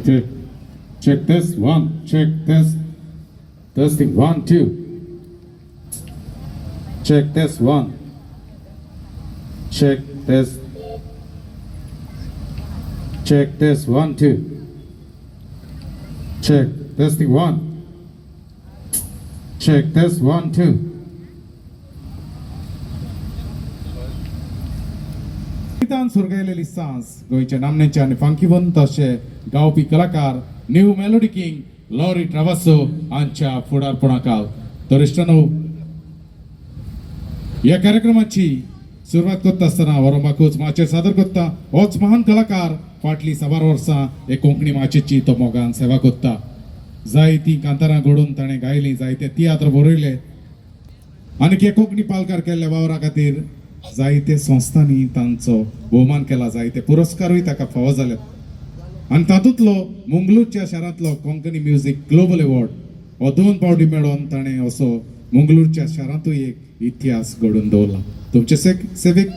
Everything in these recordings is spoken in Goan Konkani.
Check, check this one, check this, testing 1 2, check this 1, check this, check this 1 2, check testing 1, check this 1 2. संगितान सुरगायलेली सांस गोंयच्या नामनेचे आनी फांकीवंत अशे गावपी कलाकार new melody king lorry Travasso हांच्या फुडारपणाखाल. तर इश्टांनो, ह्या कार्यक्रमाची सुरवात करता आसतना वरोमाकूच माचयेर सादर करता होच महान कलाकार. फाटलीं साबार वर्सां हे कोंकणी माचयेची तो मोगान सेवा करता. जायतीं कांतारां घडोवन ताणें गायलीं, जायते तियात्र बरयले आनी हे कोंकणी पालकार केल्ल्या वावरा खातीर जायते संस्थांनी तांचो भोवमान केला, जायते पुरस्कारूय ताका फावो जाल्यात आनी तातूंतलो मंगळूरच्या शारांतलो कोंकणी म्युजीक ग्लोबल अवॉर्ड हो 2 फावटी मेळोवन ताणें असो मंगळूरच्या शारांतूय एक इतिहास घडोवन दवरला. तुमचे सेवेक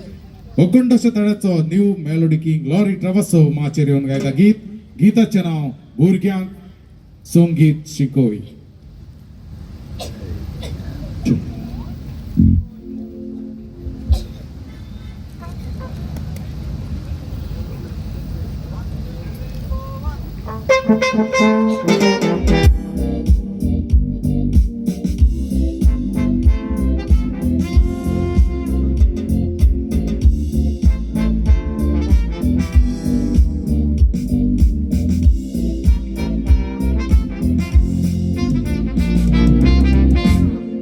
अखंड अशा तळ्याचो new melody king lorry Travasso माचयेर येवन गायता गीत. गीताचें नांव भुरग्यांक संगीत शिकोय.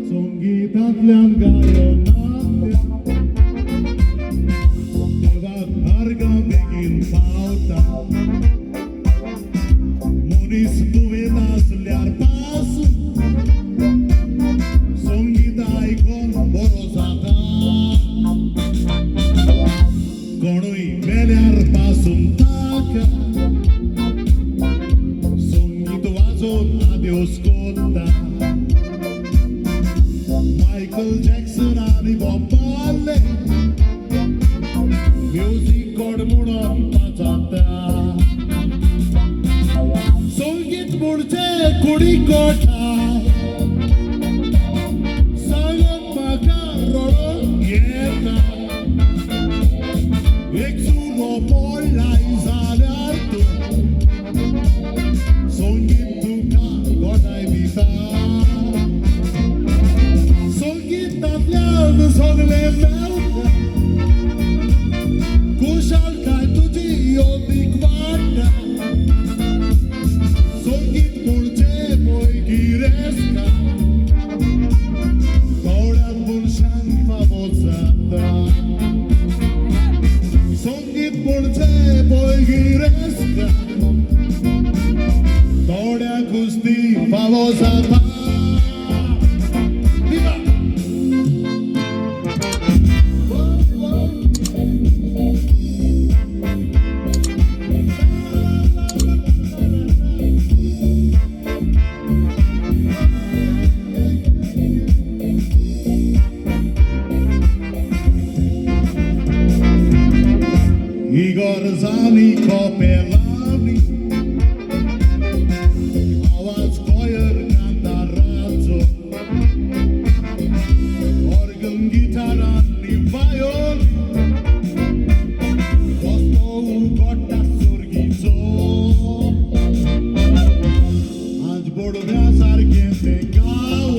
संगीतांतल्यान गायनांतल्यान देवाक कुडी कोठाय सांगत म्हाका रडोंक येता एक सुरो पडलाय जाल्यार तूं संगीत तुका गोठाय दिता संगीतांतल्यान सगळें मेळटा कुशालकाय तुजी अदीक वाडटा संगीत म्हणचे पळय गिरेस्ता थोड्यात मनशांक फावो जाता संगीत म्हणचे पळय गिरेस्ता थोड्या कुस्ती फावो जाता. Viva! Igor Zani Kopelani आवाज कॉयर कांताराचो ऑर्गन गिटार आनी वायोल रस्तो उगडटा सर्गीचो आज बोडव्या सारकें तें गांव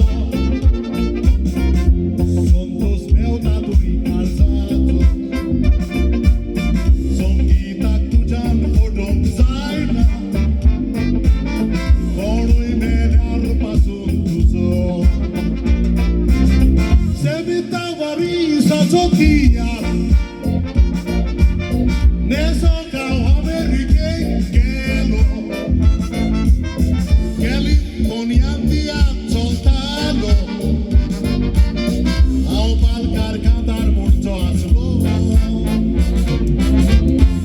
संतोष मेवता तुमी काळजाचो संगीताक तुज्यान फटोवंक जायना कोणूय मेल्यार पासून तुजो सेविता वरिसाचो तियात्र नेसो हांव अमेरिकेक गेलो कॅलिफोर्नियान तियात्र चलतालो हांव पालकार कांतार म्हणचो आसलो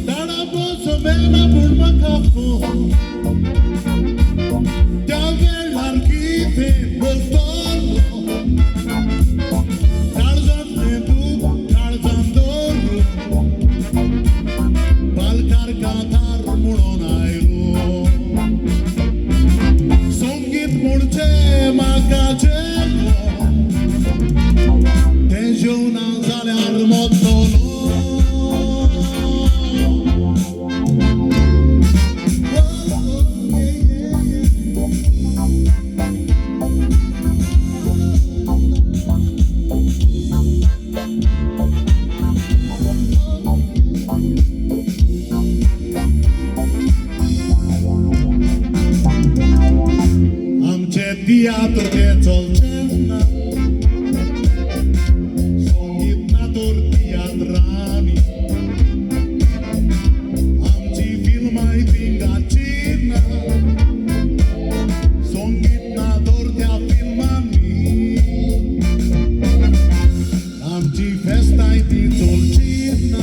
ताणा बस मेला पूण म्हाका फोन त्या वेळार कितें बोलतलो काळजांतलें दूख काळजांत दवरून पालकार कांतार म्हणून आयलो संगीत म्हणचे म्हाका जेवो तें जेवना जाल्यार मरतलो. आमचे तियात्र ते चलचेच ना संगीत ना तर तियात्रांनी आमची फिल्मांय थिंगाची ना संगीत ना तर त्या फिल्मांनी आमची फेस्तांय ती चलची ना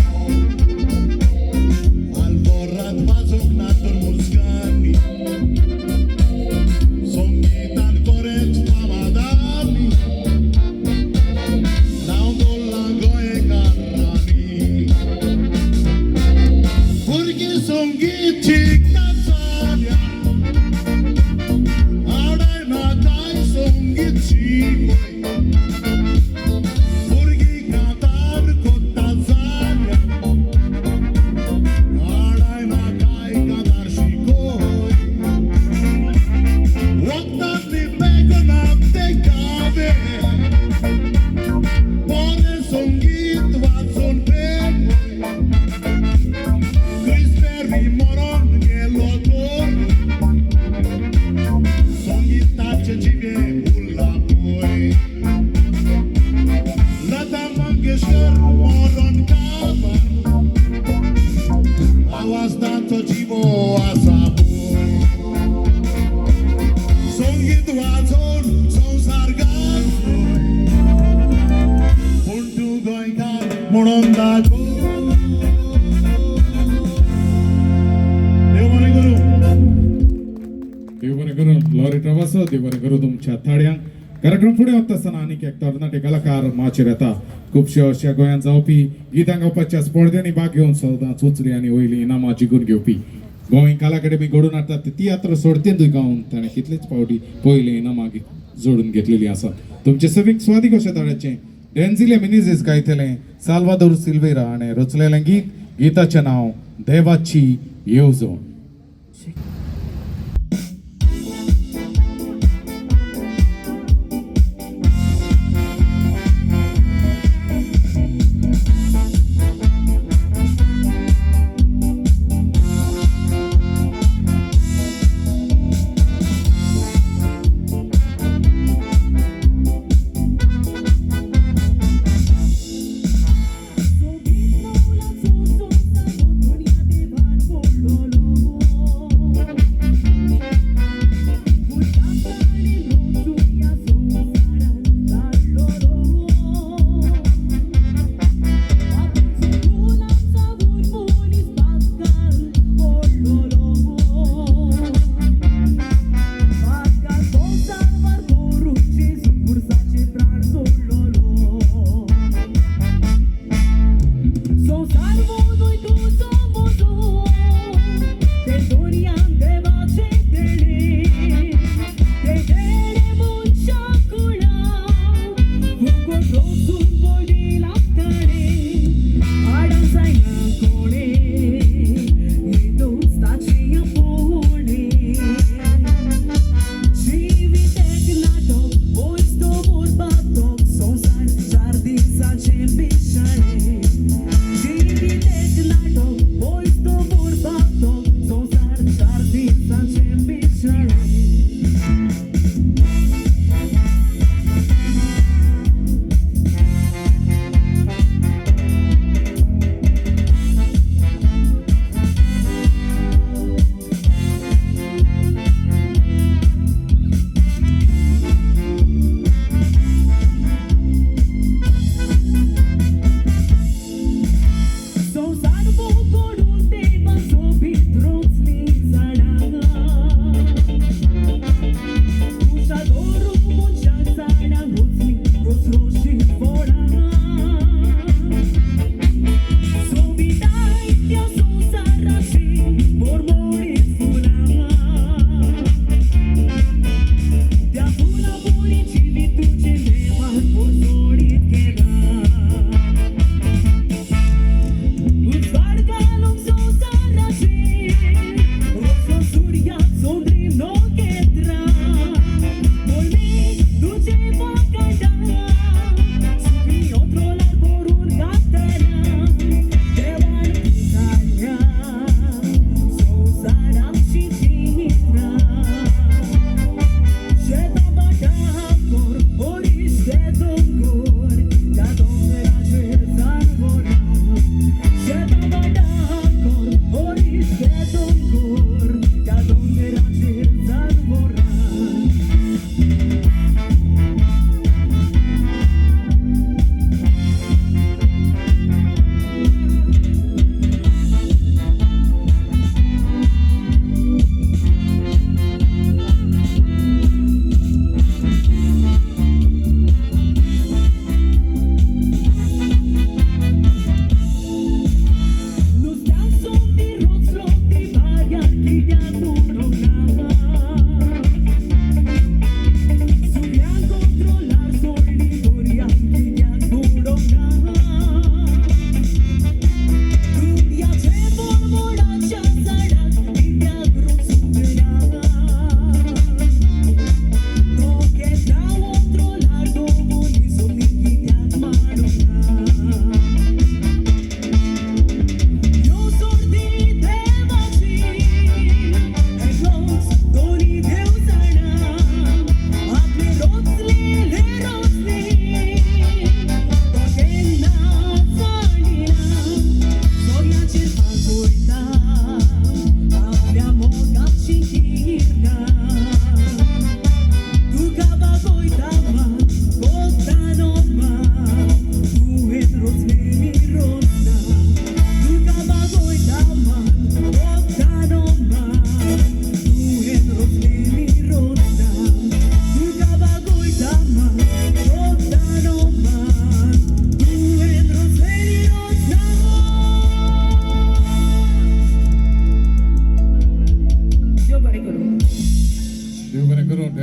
आल्बोरात वाजोवंक ना तर मुस्कांनी संगीतान कोरेंच फामादानी नांव दवरलां गोंयकारांनी भुरगीं संगीत शिकतात जाल्यार आडाय ना काय संगीत शिकय भुरगीं कांतार कोत्ता जाल्यार आडाय ना काय कांतार शिकय वखदांनी बेगना ते गावे बरें संगीत वाजोवन पेवय क्रिस्पेरी मरोन गेलो तर संगीताचे जिवे उरला पळय लता मंगेशकर मरोन काबार आवाज तांचो जिवो आसा पळय संगीत वाजोवन संवसार गाजोय पूण तूं गोंयकार म्हणून दाखय. देव बरें करूं. देव बरें करूं लॉरी ट्रवासो. देव बरें करूं तुमच्या ताळयांक. कार्यक्रम फुडें वता आसतना आनीक एक तरणाटे कलाकार माचयेर येता. खुबशे अशा गोंयांत जावपी गितां गावपाच्या स्पर्ध्यांनी भाग घेवन सदांच उचली आनी वयलीं इनामां जिखून घेवपी. गोंय कला अकादमी घडोवन हाडटा ते तियात्र सोडतेंतूय गावन ताणें कितलेच फावटी पयलीं इनामां जोडून घेतलेलीं आसात. तुमचे सगळीक स्वादीक अशें धाडाचें डेन्झिले मिनिझीस गायतलें साल्वादोर सिल्वेरा हाणें रचलेलें गीत. गीताचें नांव देवाची येवजण.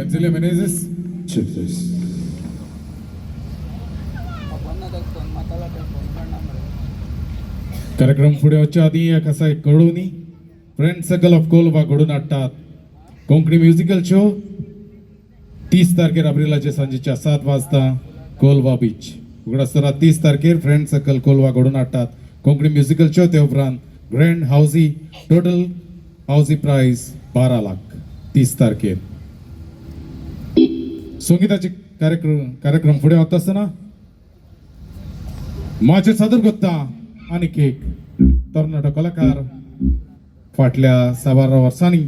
एन्जिलिया मेनेझीस. कार्यक्रम फुडें वचच्या आदीं एक आसा एक कळोवणी. फ्रेंड सर्कल ऑफ कोलवा घडोवन हाडटात कोंकणी म्युजिकल शो 30 तारखेर एप्रिलाचे सांजेच्या 7 वाजता कोलवा बीच. उगडास दवरात, 30 तारखेर फ्रेंड सर्कल कोलवा घडोवन हाडटात कोंकणी म्युजिकल शो. ते उपरांत ग्रँड हावजी, टोटल हावजी प्रायस 12 लाख, 30 तारखेर. संगीताचे कार्यक्रम कार्यक्रम फुडें वता आसतना माचयेर सादर करता आनीक एक तरणाटो कलाकार. फाटल्या साबार वर्सांनी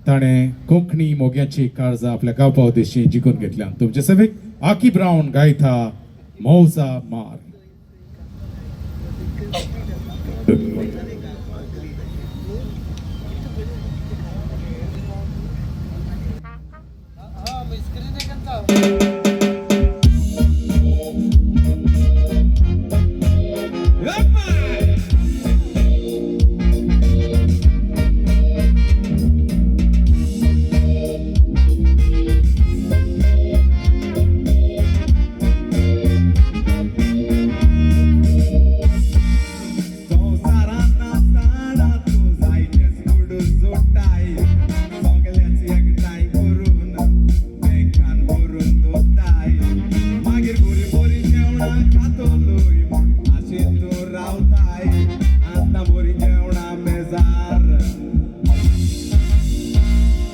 ताणें कोंकणी मोग्याची काळजां आपल्या गावपा उद्देशी जिखून घेतल्या. तुमचे सेवेक आकी ब्रावन गायता मौजा मार. संवसारांत नासतना तूं जायतेच दुडू जोडटाय, सगळेच एकठांय करून बँकान भरून दवरताय. मागीर बरीं बरीं जेवणां खातलोय म्हूण आशेन तूं रावताय. आतां बरीं जेवणां मेजार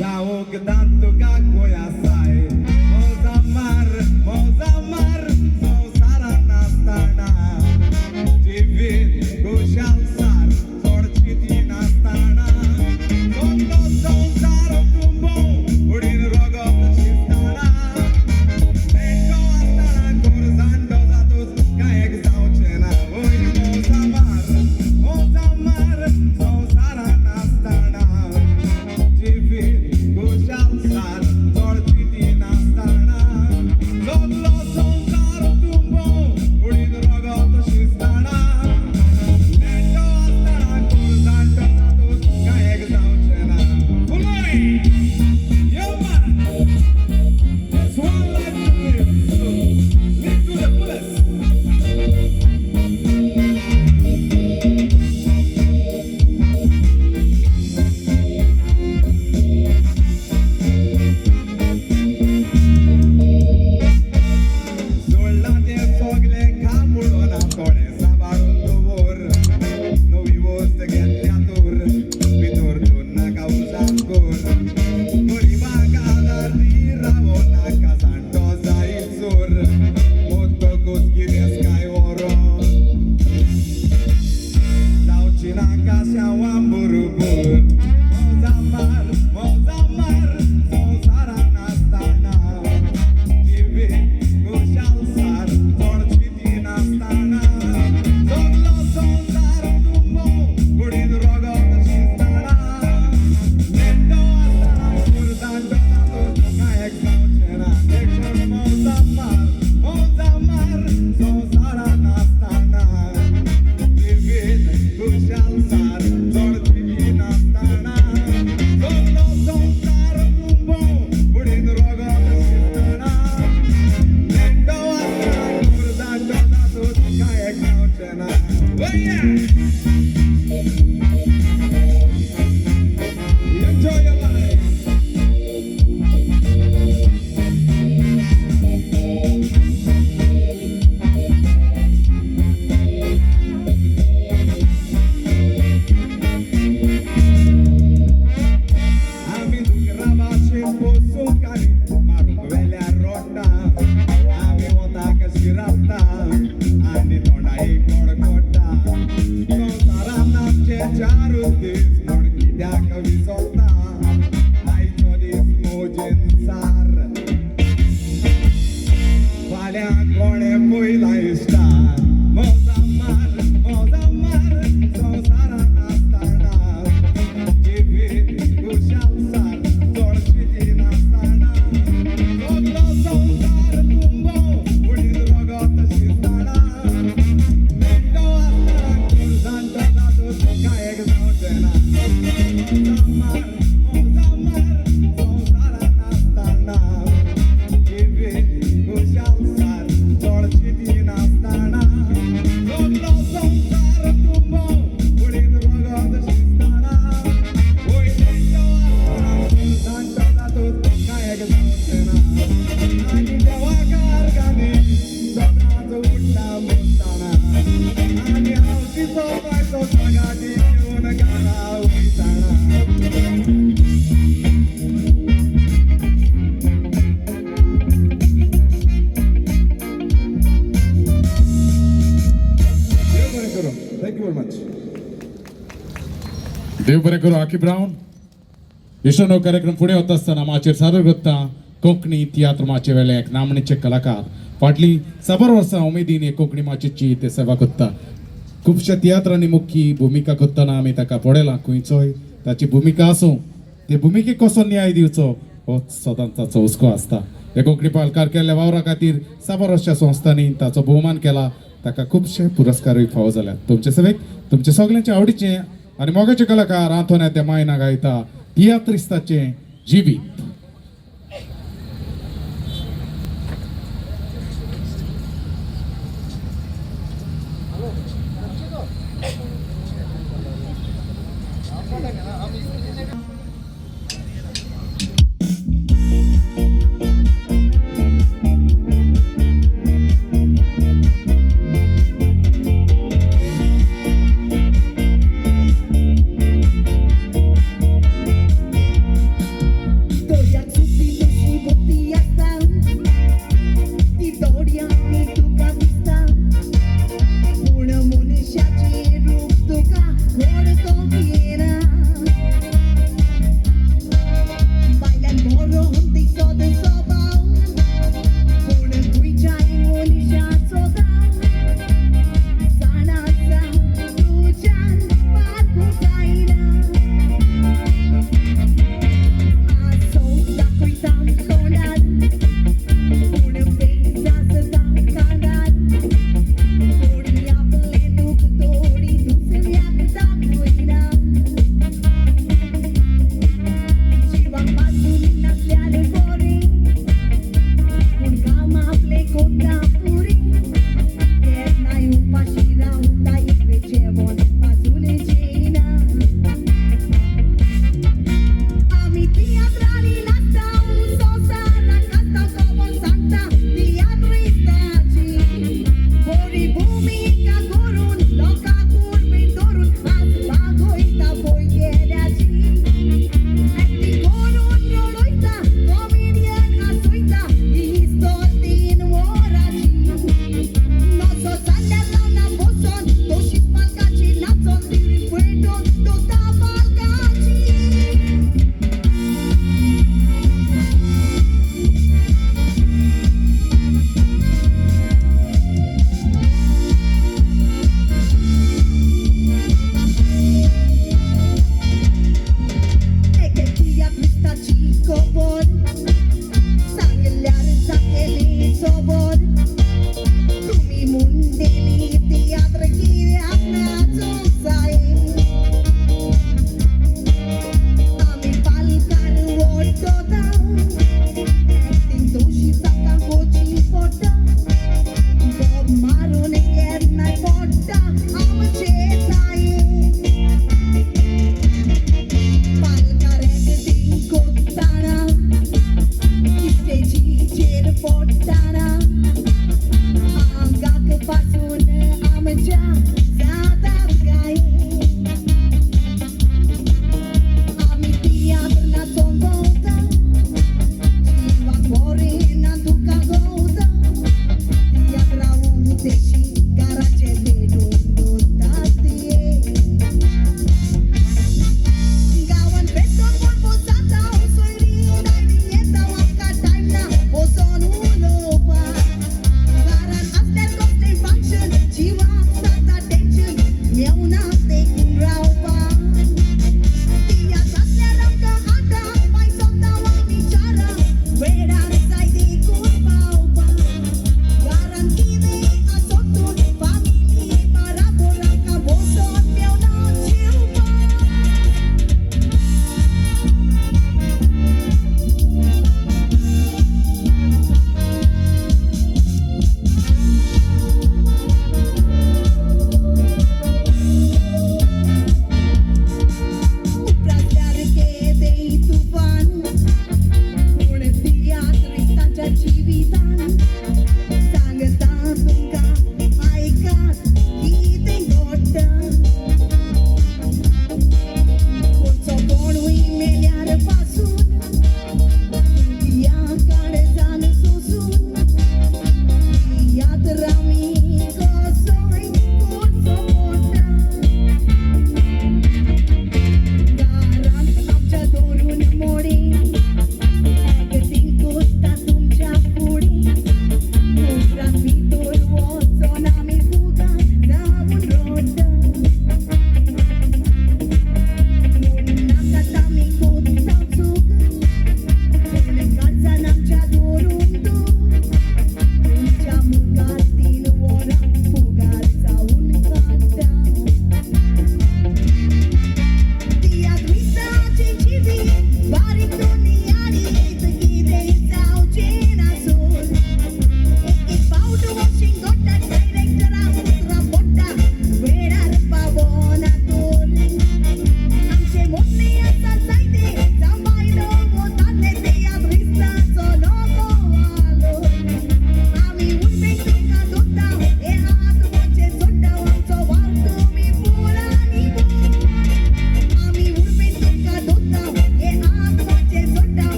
खावंक दांत तुका खंय आसाय. मौजा मार, मौजा मार, संवसारांत नासतना जिवीत खुशाल सार, चड चिंती नासतना. सगलो संवसार तुंबोवन उडीन रगत शिजतना. नेण्टो आसतना गोरजाणटो जातूच कांय एक जावचें ना. वय मौजा मार, मौजा मार, संवसारांत नासतना जिवीत खुशाल सार, चड चिंती नासतना. सगलो संवसार तुंबोवन उडीन रगत शिजतना. नेण्टो आसतना गोरजाणटो जातूच कांय एक जावचें ना. फुलोय! Yo, man! There's one life to live, so live to the fullest. जोडलां तें सगलें खा उडोना, थोडें सांबाळून दवर. नवी वस्त घेतल्या तर भितर तूं नाका उजाप कर. गरिबांक आदार दी, रावो नाका जाणटो जायसर. मोतकूच कितेंच काय व्हरोन जावची नाका शावां बरोबर. मौजा मार, मौजा मार, संवसारांत नासतना जिवीत खुशाल सार, चड चिंती नासतना. सगलो संवसार तुंबोवन कुडीन रगत शिजतना. नेण्टो आसतना गोरजाणटो जातूच कांय एक जावचें ना. देखून मौजा मार, मौजा मार, संवसारांत नासतना जिवीत खुशाल सार, चड चिंती नासतना. सगलो संवसार तुंबोवन कुडीन रगत शिजतना. नेण्टो आसतना गोरजाणटो जातूच कांय एक जावचें ना. Oh yeah! Enjoy your life. आमी दुकरा भाशेन बसून काणी मारूंक वेल्यार रोडटा. आमी वताक शिरापता आनी तोंडाक कडकडटा. संवसारांत आमचे चारूच दीस म्हूण कित्याक विसरता. आयचो दीस मोजेन सार, फाल्यां कोणें पयला इश्टा. मौजा मार, मौजा मार, संवसारांत नासतना जिवीत खुशाल सार, चड चिंती नासतना. सगलो संवसार तुंबोवन कुडीन रगत शिजतना. नेण्टो आसतना गोरजाणटो जातूच कांय एक जावचें ना. much. देव बरें करूं आकी ब्रावन. इश्टांनो, कार्यक्रम फुडें वता आसतना माचयेर सादर करता कोंकणी तियात्र माचये वेले एक नामनेचे कलाकार. फाटलीं साबार वर्सां उमेदीन हे कोंकणी माचयेची ते सेवा करता. खुबश्या तियात्रांनी मुख्य भुमिका करतना आमी ताका पळयलां. खंयचोय ताची भुमिका आसूं, ते भुमिकेक कसो न्याय दिवचो हो सदांच ताचो हुस्को आसता. हे कोंकणी पालकार केल्ल्या वावरा खातीर साबार अशा संस्थांनी ताचो भोवमान केला. ताका खुबशे पुरस्कारूय फावो जाल्यात. तुमचे सेवेक तुमचे सगल्यांचे आवडीचे आनी मोगाचे कलाकार आंतोन्या ते मायना गायता तियात्रिस्ताचें जिवीत. दर्याक सुटी तशी मोती आसता, ती दोळयांनी तुका दिसता, पूण मनशाचें रूप तुका वळखूंक येना. बायलान बरो दिसत स्वभाव, पूण खंयच्याय मनशाचो दाव जाणा आसा तुज्यान पारखूंक जायना. आसो दाखयता तोंडार, पूण पेज आसता कानार. थोडी आपलें दूख थोडी दुसऱ्याक दाखयना. जिवाक पासून नासल्यार बरें, पूण काम आपलें कोत्ता पुरी. केन्नाय उपाशी रावता, इतलें जेवण पासून जेयना. आमी तियात्रांनी नाचता, संवसाराक आसता, खबर सांगता तियात्रिस्ताची. बरी भुमिका करून लोकांक उर्बी धरून आज भागयता पळयल्याची. एक्टिंग करून रडयता, कॉमेडियन हांसयता, ही 3 वरांची. नजो जाल्यार रावना बसोन, तशीच पालकाची नाचोन, तिरी पेटोवन दोता पालकाची. एके तियात्रिस्ताची खबर सांगल्यार जातली खबर. तुमी म्हणटली तियात्र कित्याक नाचूंक जाय. आमी पालकार वडटा, एक्टिंग तशी ताका करची पडटा. बोब मारून केन्नाय पडटा आमचे ताये. पालकार एक्टिंग करतना स्टेजीचेर पडटना आंगाक पासून आमच्या जातात काय. आमी तियात्र नाचोंक भोंवता, जिवाक बरें ना तुका गवता. तियात्रा उदेशी घराचे पेटून दवरतात दिये. गांवान पेट्रोल पंप जाता, सोयरीं दायरीं येता, आमकां टायम ना बसोन उलोवपाक. घरान आसल्यार कसलें फंक्शन, जिवाक जाता टेन्शन, मेवना देखून रावपाक. तियात्र आसल्यार आमकां आतां पांय सोदता आमी चारां, वेळार जाय देखून पावपाक. घरान कितें आसत तूं फामिली बराबर आमकां बसोन मेवना जेवपाक.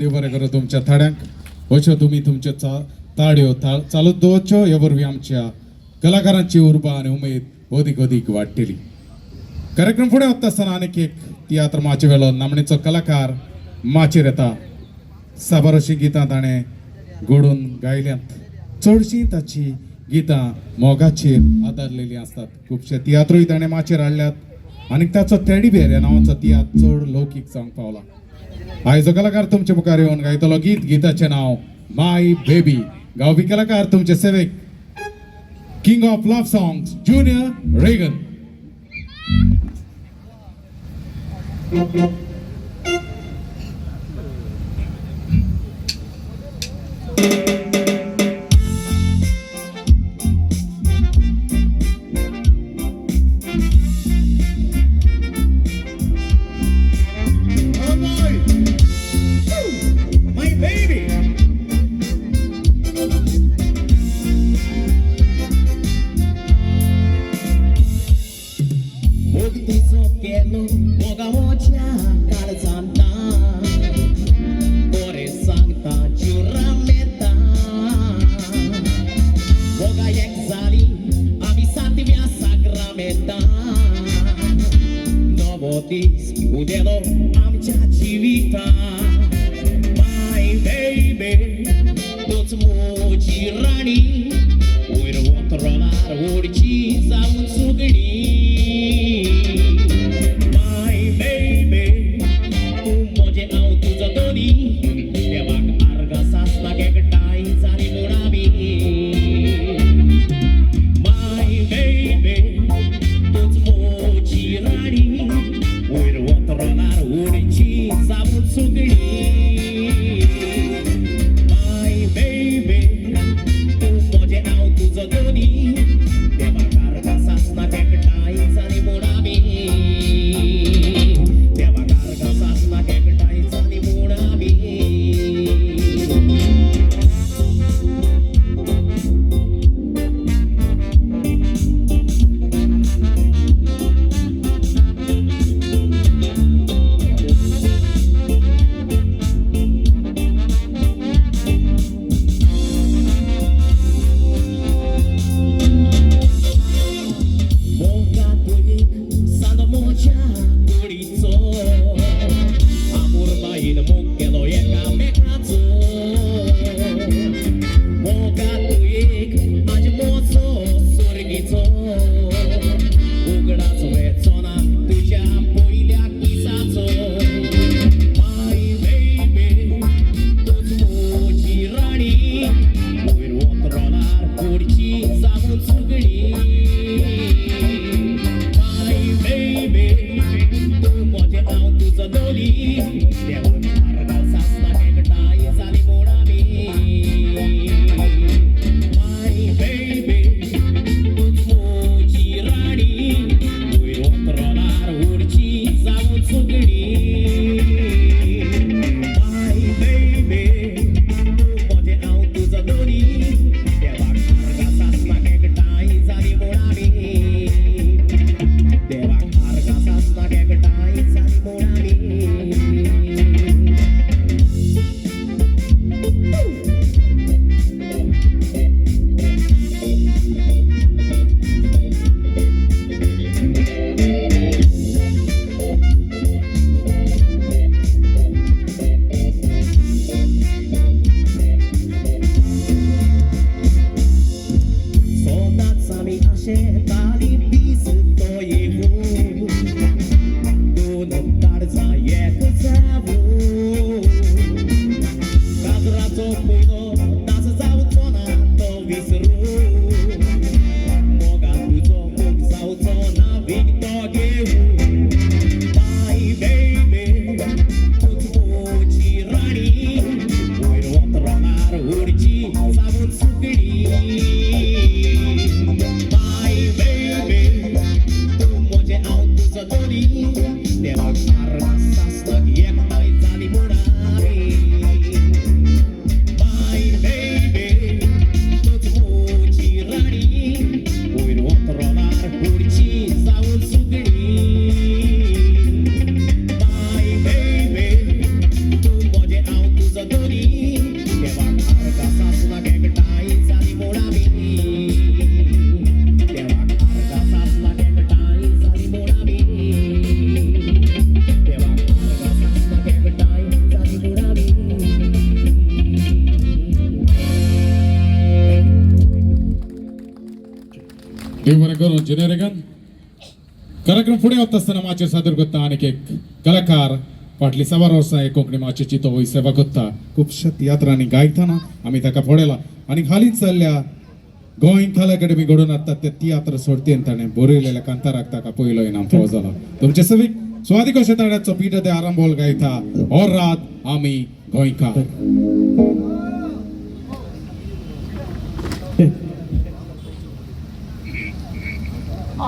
देव बरें करूं तुमच्या थाड्यांक. अश्यो तुमी तुमच्यो ताळयो चालूच दवरच्यो. हे वरवीं आमच्या कलाकारांची उर्बा आनी उमेद अदीक अदीक वाडटली. कार्यक्रम फुडें वता आसतना आनीक एक तियात्र माचये वेलो नामणेचो कलाकार माचयेर येता. साबार अशीं गितां ताणें घडोवन गायल्यांत. चडशीं ताची गितां मोगाचेर आदारलेलीं आसतात. खुबशे तियात्रूय ताणें माचयेर हाडल्यात आनी ताचो टेडी बेर ह्या नांवाचो तियात्र चड लौकीक जावंक पावला. आयजो कलाकार तुमचे मुखार येवन गायतलो गीत. गीताचें नांव माय बेबी. गावपी कलाकार तुमचे सेवेक king of love songs Junior Reagan. Oh boy! My baby! मोग तुजो केलो मोगा मोज्या काळजांता, बरें सांगता जुरामेता. मोगा एक जाली आमी सातव्या साग्रामेता, नवो दीस उदेलो आमच्या जिविता. माय बेबी, तूच म्हजी राणी, वयर वोतरणार उडची जावन सुगणी. माय बेबी, तूं म्हजें हांव तुजो दोनी, देवाक आर्गां सासणाक एकठांय जाली म्हूण आमी. माय बेबी, तूच म्हजी राणी, वयर वोतरणार उडची जावन सुगणी. माय बेबी, तूं म्हजें हांव तुजो दोनी, देवाक आर्गां सासणाक एकठांय जाली म्हूण आमी. देवाक आर्गां सासणाक एकठांय जाली म्हूण आमी. मोगा तुयेक सांदो म्हज्या कुडीचो, आमुरबाईन मोग केलो एकामेकाचो. मोगा तुयेक आज मोजो सोर्गीचो, उगडास वेचो ना तुज्या पयल्या किसाचो. माय बेबी, तूच म्हजी राणी, वयर वोतरणार कुडची जावन सुगणी. माय बेबी, तूं म्हजें हांव तुजो दोनी, देवाक आर्गां सासणाक एकठांय जाली म्हूण आमी. माय बेबी, तूच म्हजी राणी, वयर वोतरणार उडची जावन सुगणी. माय बेबी, तूं म्हजें हांव तुजो दोनी, देवाक आर्गां सासणाक एकठांय जाली म्हूण आमी. देवाक आर्गां सासणाक एकठांय जाली म्हूण आमी. सदांच आमी आशेताली दीस तो येवूं, दोन काळजां एक जावूं. काजराचो पयलो तास जावचो ना तो विसरूं, मोगा तुजो मोग जावचो ना विकतो घेवूं. माय बेबी, तूच म्हजी राणी, वयर वोतरणार उडची जावन सुगणी. माय बेबी, तूं म्हजें हांव तुजो दोनी, देवाक आर्गां सासणाक एकठांय जाली म्हूण आमी. माय बेबी, तूच म्हजी राणी, वयर वोतरणार उडची जावन सुगणी. माय बेबी, तूं म्हजें हांव तुजो देव बरें करूं ज्युनियर रेगन. कार्यक्रम फुडें वता आसतना माचयेर सादर करता आनीक एक कलाकार. फाटलीं साबार वर्सां हे कोंकणी माचयेची तो वय सेवा करता. खुबश्या तियात्रांनी गायतना आमी ताका पळयला आनी हालींच जाल्ल्या गोंय कला अकादमी घडोवन हाडटा त्या तियात्र सर्तीन ताणें बरयलेल्या कांताराक ताका पयलो इनाम फावो जाला. तुमचे सवीक स्वादी कशें ताण्याचो पीठ ते आरंभोल गायता और रात आमी गोंयकार.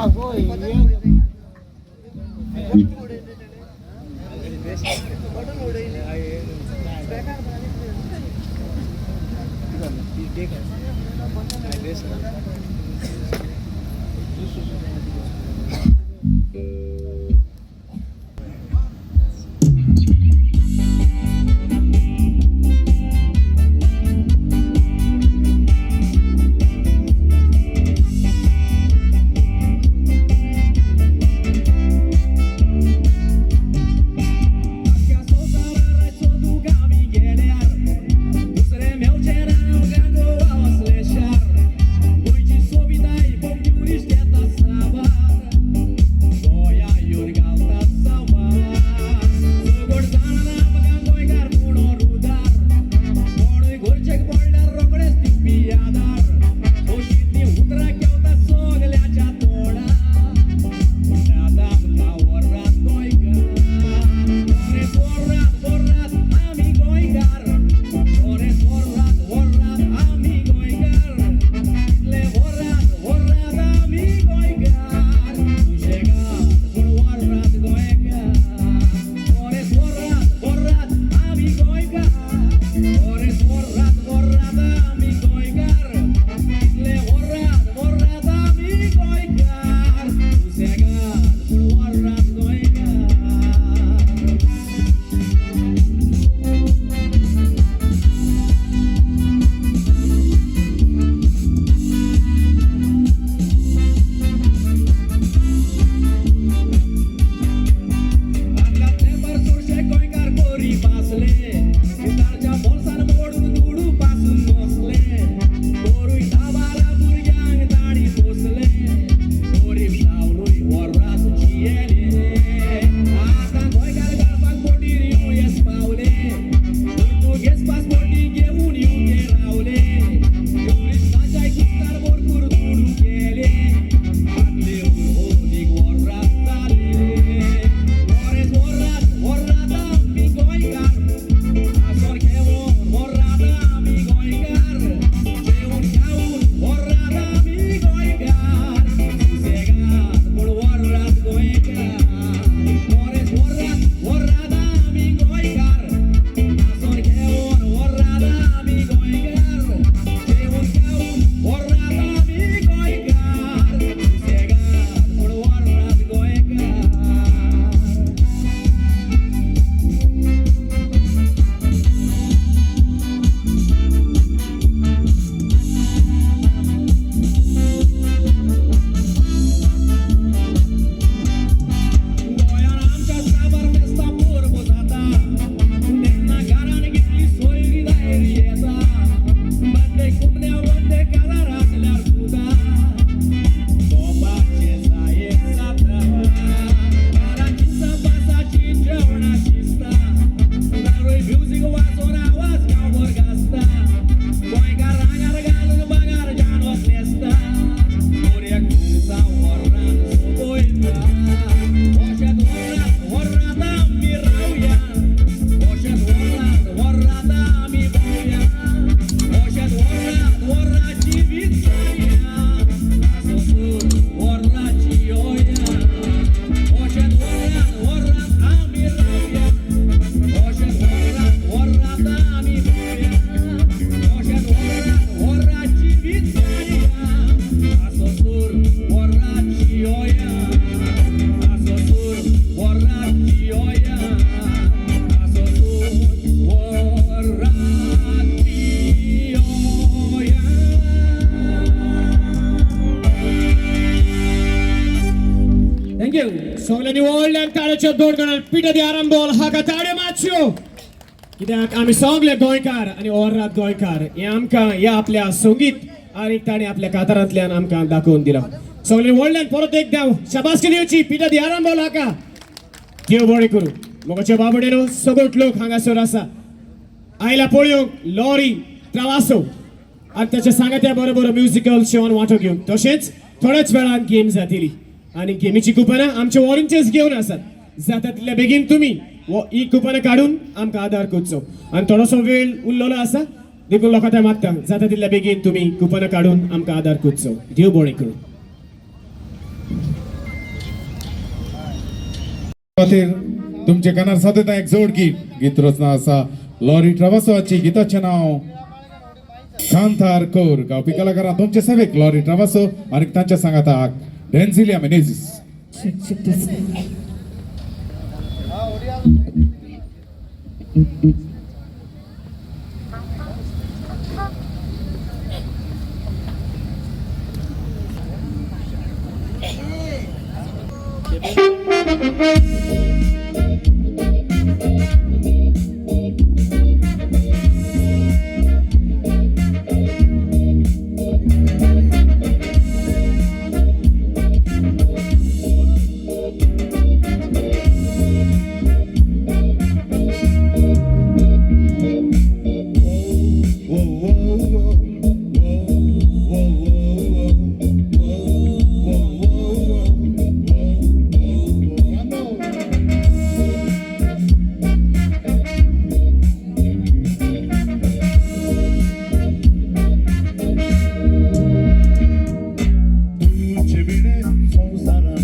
Thank you. सगळ्यांनी व्हडल्यान ताळ्याच्यो दोन गणान पिठो दी आरंबोल हाका ताळ्यो मारच्यो, कित्याक आमी सगळे गोंयकार आनी ओर्रात गोंयकार हें आमकां ह्या आपल्या संगीत आनी ताणें आपल्या कातारांतल्यान आमकां दाखोवन दिलां. सगळे व्हडल्यान परत एकदा शाबासकी दिवची पिटा दी आरंबोल हाका. देव बरें करूं. मोगाच्या बाबडेनो, सगळोच लोक हांगासर आसा आयला पळोवंक लॉरी ट्रावासो आनी ताच्या सांगात्या बरोबर म्युजिकल शोन वांटो घेवंक. तशेंच थोड्याच वेळान गेम जातली आनी गेमीची कुपनां आमचे वॉरंटियर्स घेवन आसात. जाता तितल्या बेगीन तुमी ही कुपनां काडून आमकां आदार करचो. आनी थोडोसो वेळ उरलेलो आसा देखून लोकां ते मागता, जाता तितल्या बेगीन तुमी कुपनां काडून आमकां आदार करचो. देव बरें करूं. खातीर तुमचे कानार सादयता एक जोड गीत. गीत रचना आसा लॉरी ट्रावासोची, गीताचें नांव कांतार कौर. गावपी कलाकारां तुमचे सेवेक लॉरी ट्रावासो आनी तांच्या सांगाताक डेन्झिलिया मेनेझीस. तुझे विणे संवसारात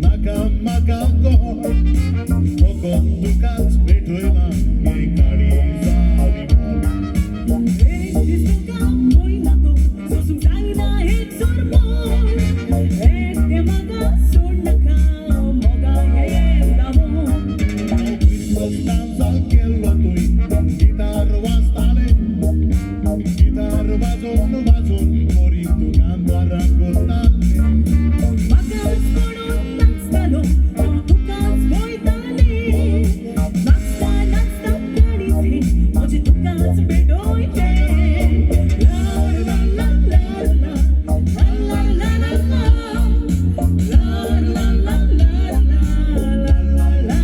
नाका म्हाका कोण, फकत तुकाच भेटयला हे काळी जाली मोल. एक दीस तुका पळयना तो सोसूंक जायना एक सोरमोल. एकटें म्हाका सोड नाका मोगा येता क्रिसमस डान्साक गेल्लो तुय, गिटार वाजताले, गिटार वाजोवन वाजोवन मोरी तूं कांतारां कोत्ताले. म्हाकाच पळोवन नाचतालो हांव तुकाच पळयतालें. नाचता नाचता काळीज हें म्हजें तुकाच भेटयलें. ला ला ला ला ला ला ला ला ला ला ला ला ला ला ला ला ला.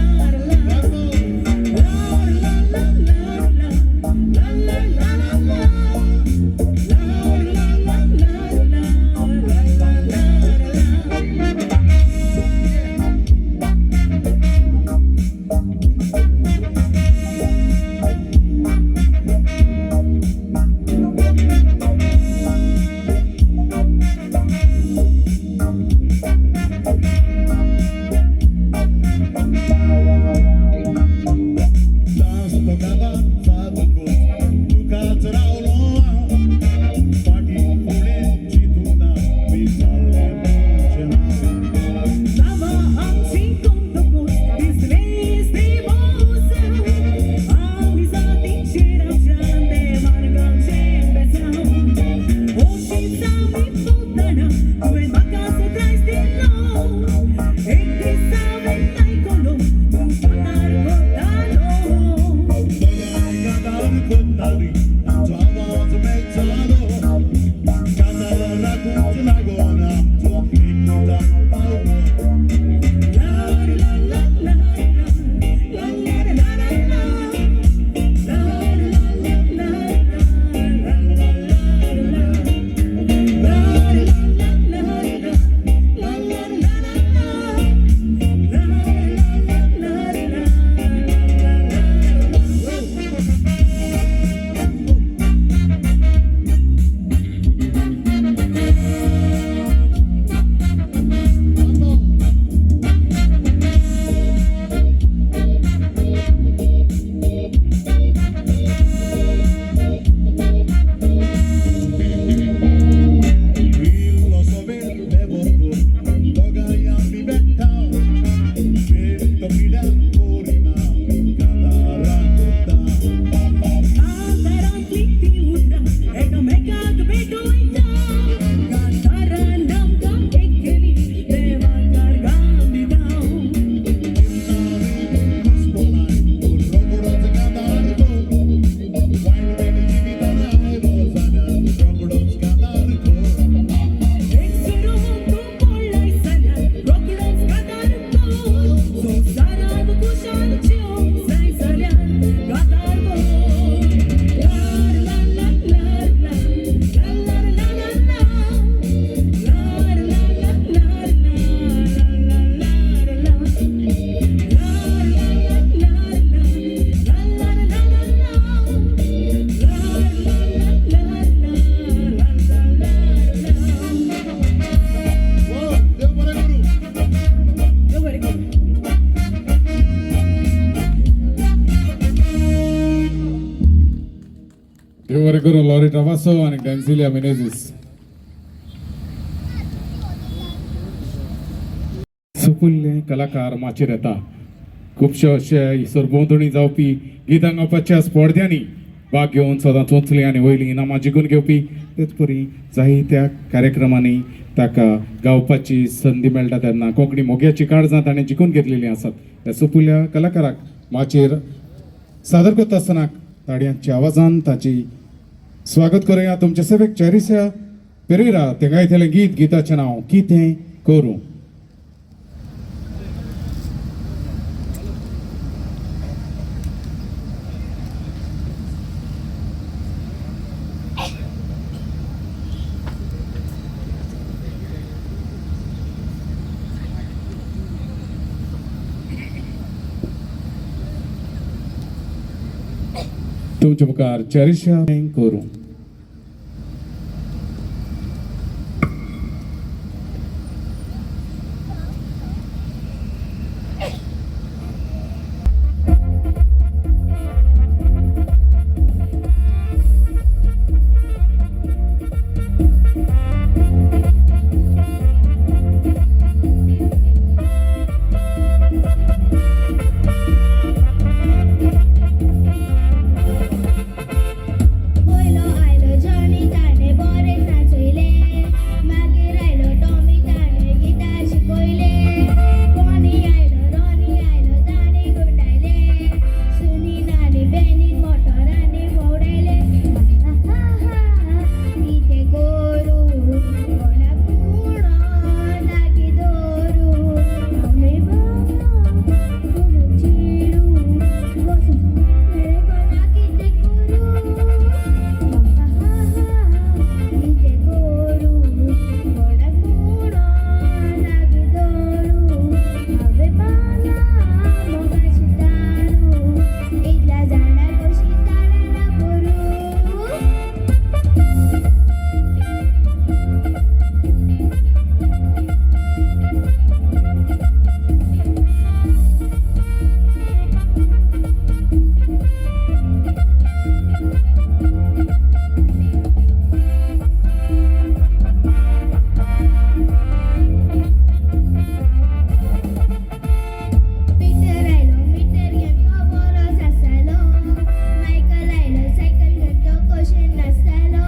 ट्रावासो आनी डेन्सिलिया मिनेझीस. सुपुल्ले कलाकार माचयेर येता. खुबशे अशे सरभोंवतणी जावपी गितां गावपाच्या स्पर्ध्यांनी भाग घेवन सदांच वचली आनी वयलीं इनामां जिखून घेवपी, तेच परी जायत्या कार्यक्रमांनी ताका गावपाची संदी मेळटा तेन्ना कोंकणी मोग्याची काळजां ताणें जिखून घेतलेलीं आसात. ह्या सुपुल्ल्या कलाकाराक माचयेर सादर करता आसतना ताळयांच्या आवाजान ताची स्वागत करुया. तुमचे सेवेक चॅरिसा पेरेरा ते गायतलें गीत, गीताचें नांव कितें करूं. तुमचे मुखार चॅरिशा करूं. पयलो आयलो जॉनी, ताणें बरें नाचयलें. मागीर आयलो टॉमी, ताणें गिटार शिकयलें. बॉनी आयलो, रॉनी आयलो, ताणें गुंडायलें. सुनीन आनी बेनीन मोटरांनी भोंवडायलें. हा हा हा, कितें करूं, कोणाक म्हणोन लागीं दवरूं? हांव न्हय बाबा, कोण चेडूं, वचून मेळ्ळें कोणाक कितें करूं? हा हा हा, कितें करूं, कोणाक म्हणोन लागीं दवरूं? हांवें बांदलां मोगाचें तारूं, इतल्या जाणां कशी ताळ्यां पुरूं. पीटर आयलो मिटर घेवन, तो बरोच आसतालो. मायकल आयलो सायकल घेवन, तो खोशयेन नाचतालो.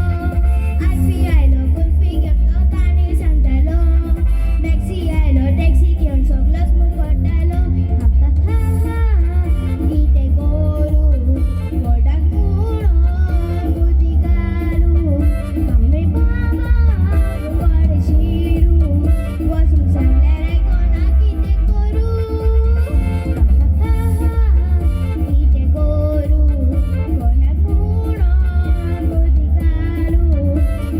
आरफी आयलो कुल्फी घेवन, तो काणी सांगतालो. मॅक्सी आयलो टॅक्सी घेवन, सगलोच मुरगट्टालो. हा हा हा, कितें करूं, कोणाक म्हणोन बुद्दी घालूं? हांव न्हय बाबा व्हड चेडूं, वचून सांगल्यार आयकोना कितें करूं? हा हा हा, कितें करूं, कोणाक म्हणोन बुद्दी घालूं?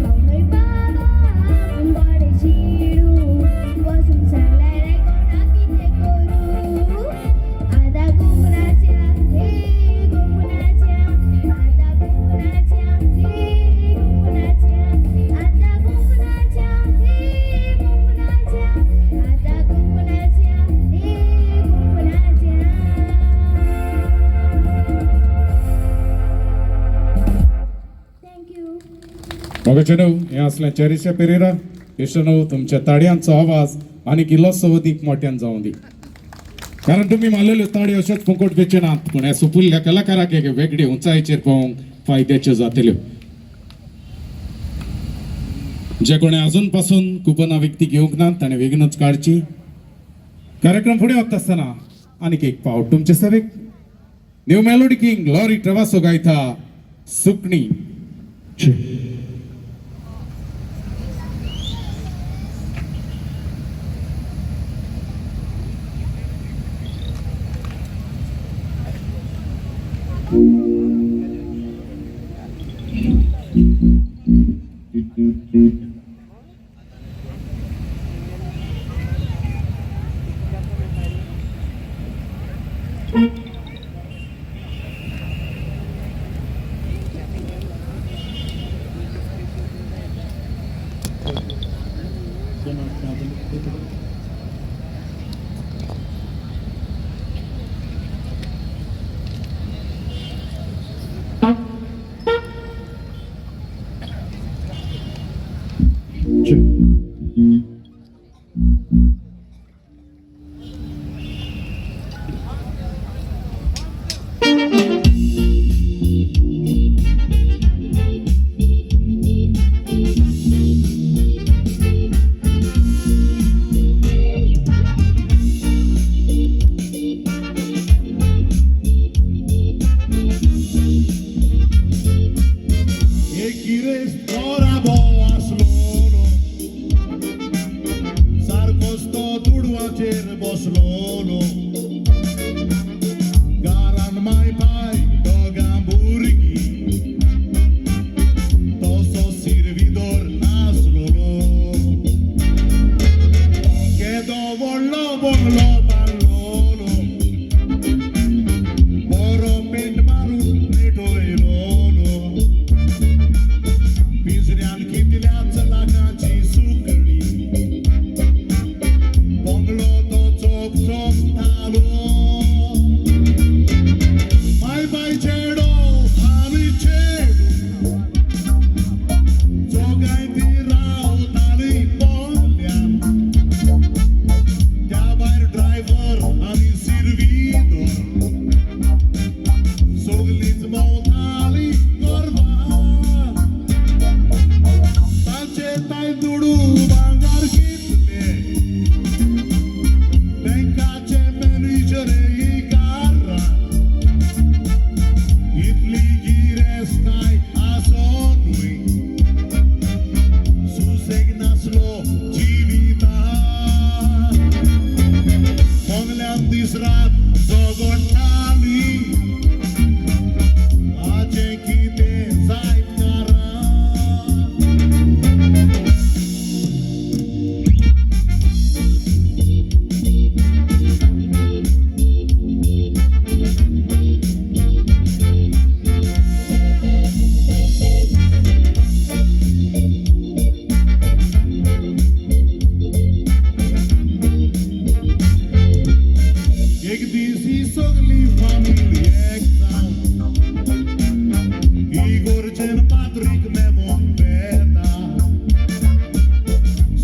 हांव न्हय बाबा व्हड चेडूं, वचून सांगल्यार आयकोना कितें करूं? आतां कुंकणाच्या हे कुंकणाच्या, आतां कुंकणाच्या हे कुंकणाच्या, आतां कुंकणाच्या हे कुंकणाच्या, आतां कुंकणाच्या हे कुंकणाच्या. Thank you. मोगाचे न्हू, हें आसलें चॅरिशा पेरेरा. न्हू, तुमच्या ताळयांचो आवाज आनी इल्लोसो अदीक मोट्यान जावं दी, कारण तुमी मारलेल्यो ताळयो अश्योच फुकट वेचे नात, पूण ह्या सुपुल्ल्या कलाकाराक एक वेगळी उंचायेचेर पावोवंक फायद्याच्यो जातल्यो. जे कोणे अजून पासून कुपनां विकती घेवंक नात ताणें बेगीनच काडची. कार्यक्रम फुडें वता आसतना आनीक एक फावट तुमचे सेवेक new melody king lorry Travasso गायता सुकणी. एक गिरेस्त घराबो आसलोलो, सारकोच तो दुडवाचेर बसलोलो. घरान माय पाय दोगां भुरगीं, तसो सिरविदोर नासलोलो. केदो व्हडलो बंगलो बांदलोलो, बरो पेंट मारून पेटयलोलो. पिंजऱ्यान कितल्याच लाखांची सुकणी, बंगलो तो चोक चोकतालो. माय बाय चेडो आनी चेडू चोगांय ती रावताली बंगल्यान. त्या भायर ड्रायव्हर आनी सिरवीदोर सगलींच भोंवताली गोरवां. तांचे ताय दुडू भांगर कितले, बँकाचे मॅनेजर कारां, इतली गिरेस्ताय आसोनूय सुसेग नासलो जिवितान. बंगल्यान दीस रात झगडटाली, हाचें कितें जायत कारां. एक दीस ही सगली फामील एक जावन इगोर्जेन पाद्रीक मेवोंक वेता.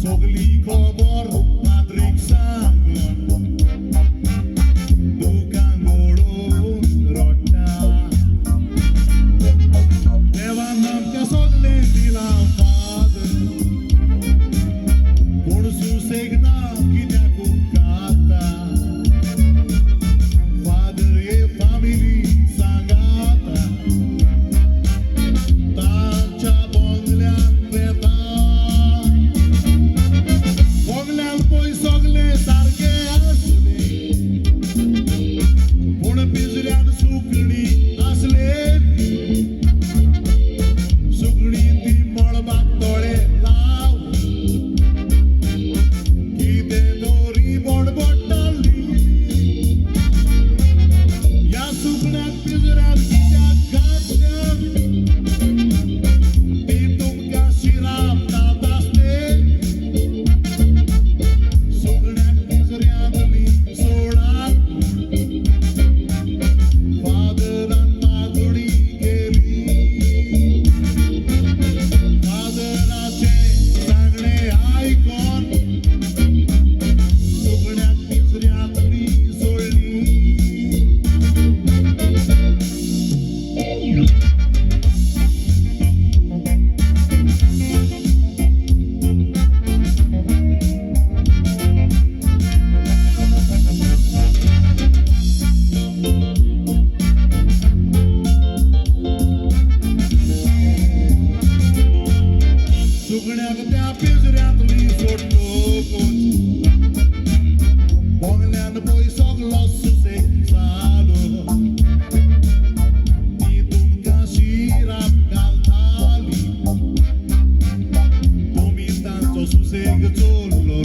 सगली खबर पाद्रीक सांगून दुकां गळोवन रडटा. देवान आमकां सगलें दिलां फादर, पूण सुसेग ना कित्याक उपकारता. फादर हे फामिली सांगाता तांच्या बंगल्यान वेता. बंगल्यान पळय सगले सारके आसले, पूण पिंजऱ्यान सुकणी आसले. सुकणी ती मळबाक दोळे लावन कितें तरी बडबडटाली. ह्या सुकण्याक पिंजऱ्यान कित्याक घातल्या, ती तुमकां शिराप घालता आसले. सुकण्याक पिंजऱ्यांतली सोडात म्हूण फादरान मागणी केली. फादराचें सांगणें आयकोन सुकण्याक पिंजऱ्यांतली सोडली. सुकण्याक त्या पिंजऱ्यांतली सोडटकूच बंगल्यान पळय सगलो सुसेग जालो. ती तुमकां शिराप घालताली, तुमी तांचो सुसेग चोरलो.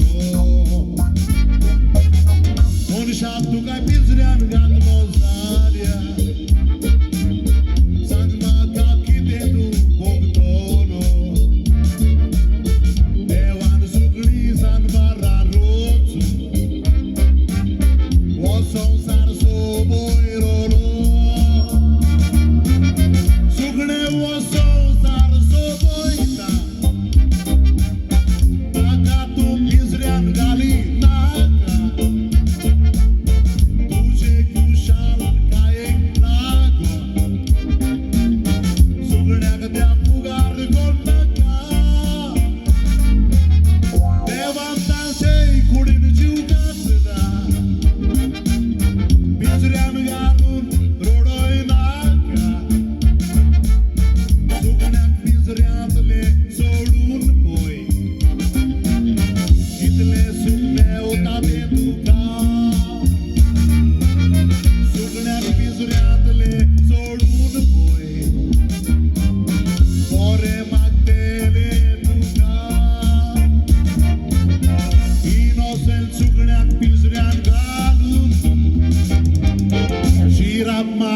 मनशाक तुका पिंजऱ्यान घातलो जाल्यार सांग म्हाका कितें तूं भोगतलो. देवान सुकणी जानवरां रोचून हो संवसार सोबयलो. सुकणें हो संवसार सोबयता.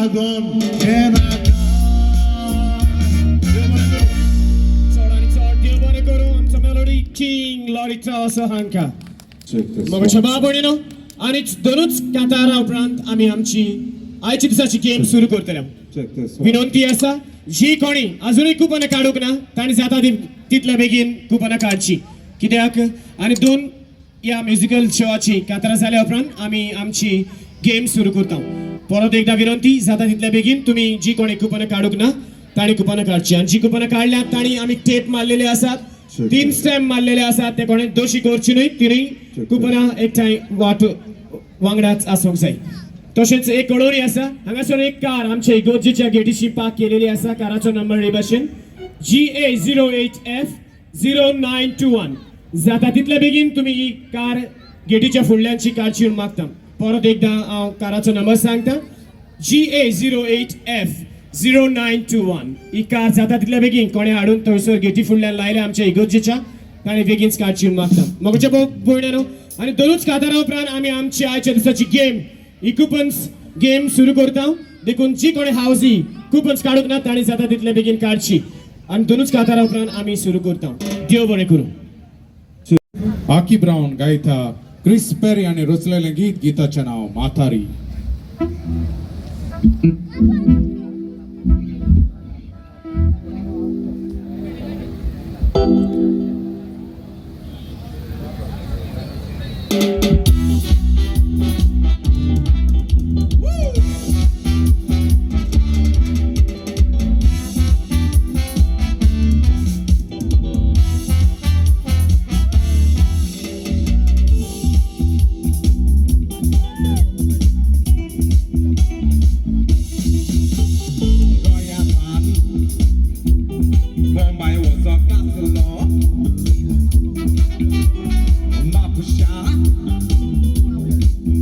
लागोन घेनाका. देव बरें करूं. चड आनी चड देव बरें करूं आमचो मेलोडी किंग लॉरी ट्रावसो हांकां. मोगाच्या भाव भयणीनो, आनी दोनूच कांतारा उपरांत आमी आमची आयच्या दिसाची गेम सुरू करतले. विनंती आसा, जी कोणी अजुनूय कुपनां काडूंक ना तांणी जाता तितल्या बेगीन कुपनां काडची, कित्याक आनी दोन ह्या म्युजिकल शोवाची कांतारां जाल्या उपरांत आमी आमची गेम सुरू करता. परत एकदा विनंती, जाता तितल्या बेगीन तुमी जी कोणी कुपनां काडूंक ना तांणी कुपनां काडची, आनी जी कुपनां काडल्यात तांणी आमी टेप मारलेले आसात, 3 स्टॅम्प मारलेले आसात, ते कोणें दोशी करची न्हय, तिनूय कुपनां एकठांय वाट वांगडाच आसूंक जाय. तशेंच एक कळोवणी आसा, हांगासर एक कार आमच्या इगोर्जीच्या गेटीशी पार्क केलेली आसा. काराचो नंबर हे भाशेन GA 08 F 0921. जाता तितले बेगीन तुमी ही कार गेटीच्या फुडल्यानची काडची म्हूण मागता. परत एकदां हांव काराचो नंबर सांगता, GA 08 F 0921. ही कार जाता तितल्या बेगीन कोणें हाडून थंयसर गेटी फुडल्यान लायल्या आमच्या इगोर्जीच्या, ताणें बेगीन काडची म्हूण मागता. मोगाच्या भयणानो, आनी दोनूच कातारां उपरांत आमी आमची आयच्या दिसाची गेम ही कुपन्स गेम सुरू करता. देखून जी कोणी हावजी कुपन्स काडूंक ना तांणी जाता तितले बेगीन काडची, आनी दोनूच कातारां उपरांत आमी सुरू करता. देव बरें करूं. आकी ब्राऊन गायता क्रिस पेरी आनी रचलेलें गीत, गीताचें नांव म्हातारी. गोंयांतल्यान मुंबय वचोंक आसलो, म्हापशा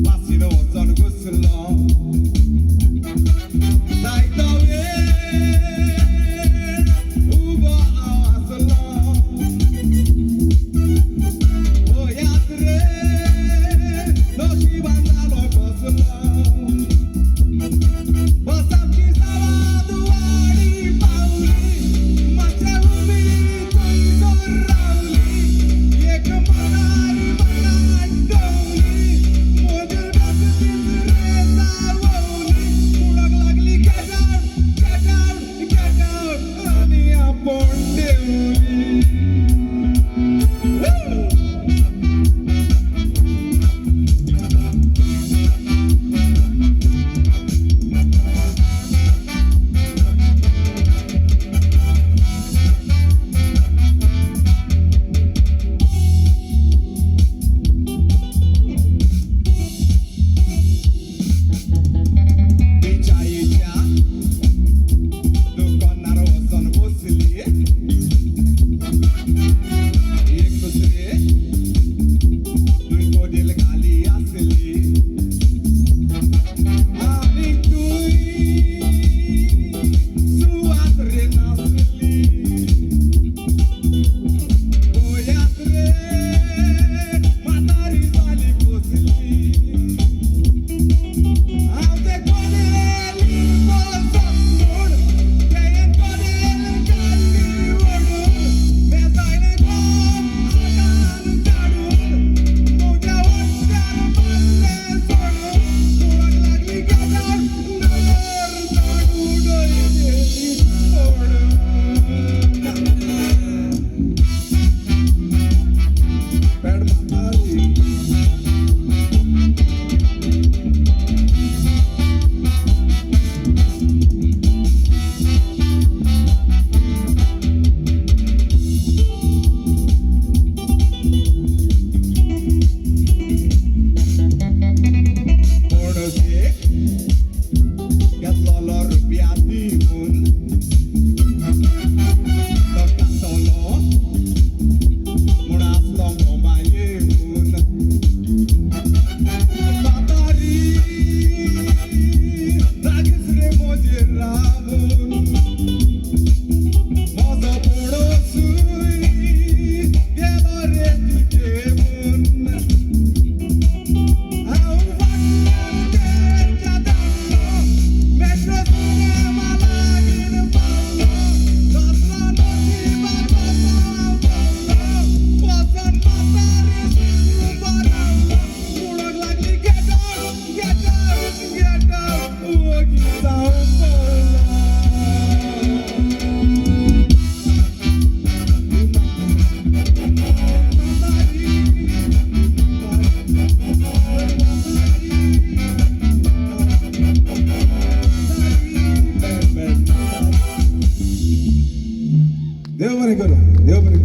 बसीन वचोन घुसलो, जायतो वेळ उबो हांव आसलो, पळयात रे नशिबान जालो कसलो. बस आमची सावंतवाडी पावली, मातशे उबी थंयसर रावली, एक मनार मनान दवली, म्हजेर बस तीच रे सावली, म्हणूंक लागली get out, get out, get out, आनी आपूण देंवली. Woo! तिच्या दुकानार वचोन बसली.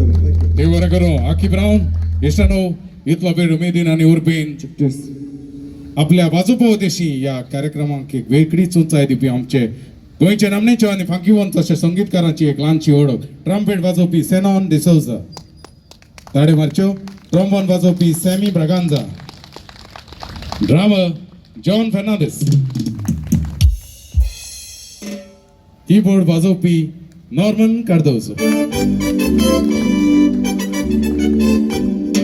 दवर. Thank you. देव बरें करूं. आकी ब्रावन इश्टानो, इतलो वेळ उमेदीन आनी उर्बेन आपल्या बाजूपोवदेशी ह्या कार्यक्रमाक एक वेगळीच उंचाय दिवपी आमचे गोंयचे नामनेचे आनी फांकीवंत अशे संगीतकारांची एक ल्हानशी वळख. ट्रम्पेट वाजोवपी सेनॉन डिसोजा, ताडे मारच्यो. ट्रॉम्बोन वाजोवपी Sammy Braganza, drummer John Fernandes, keyboard वाजोवपी Norman Cardozo,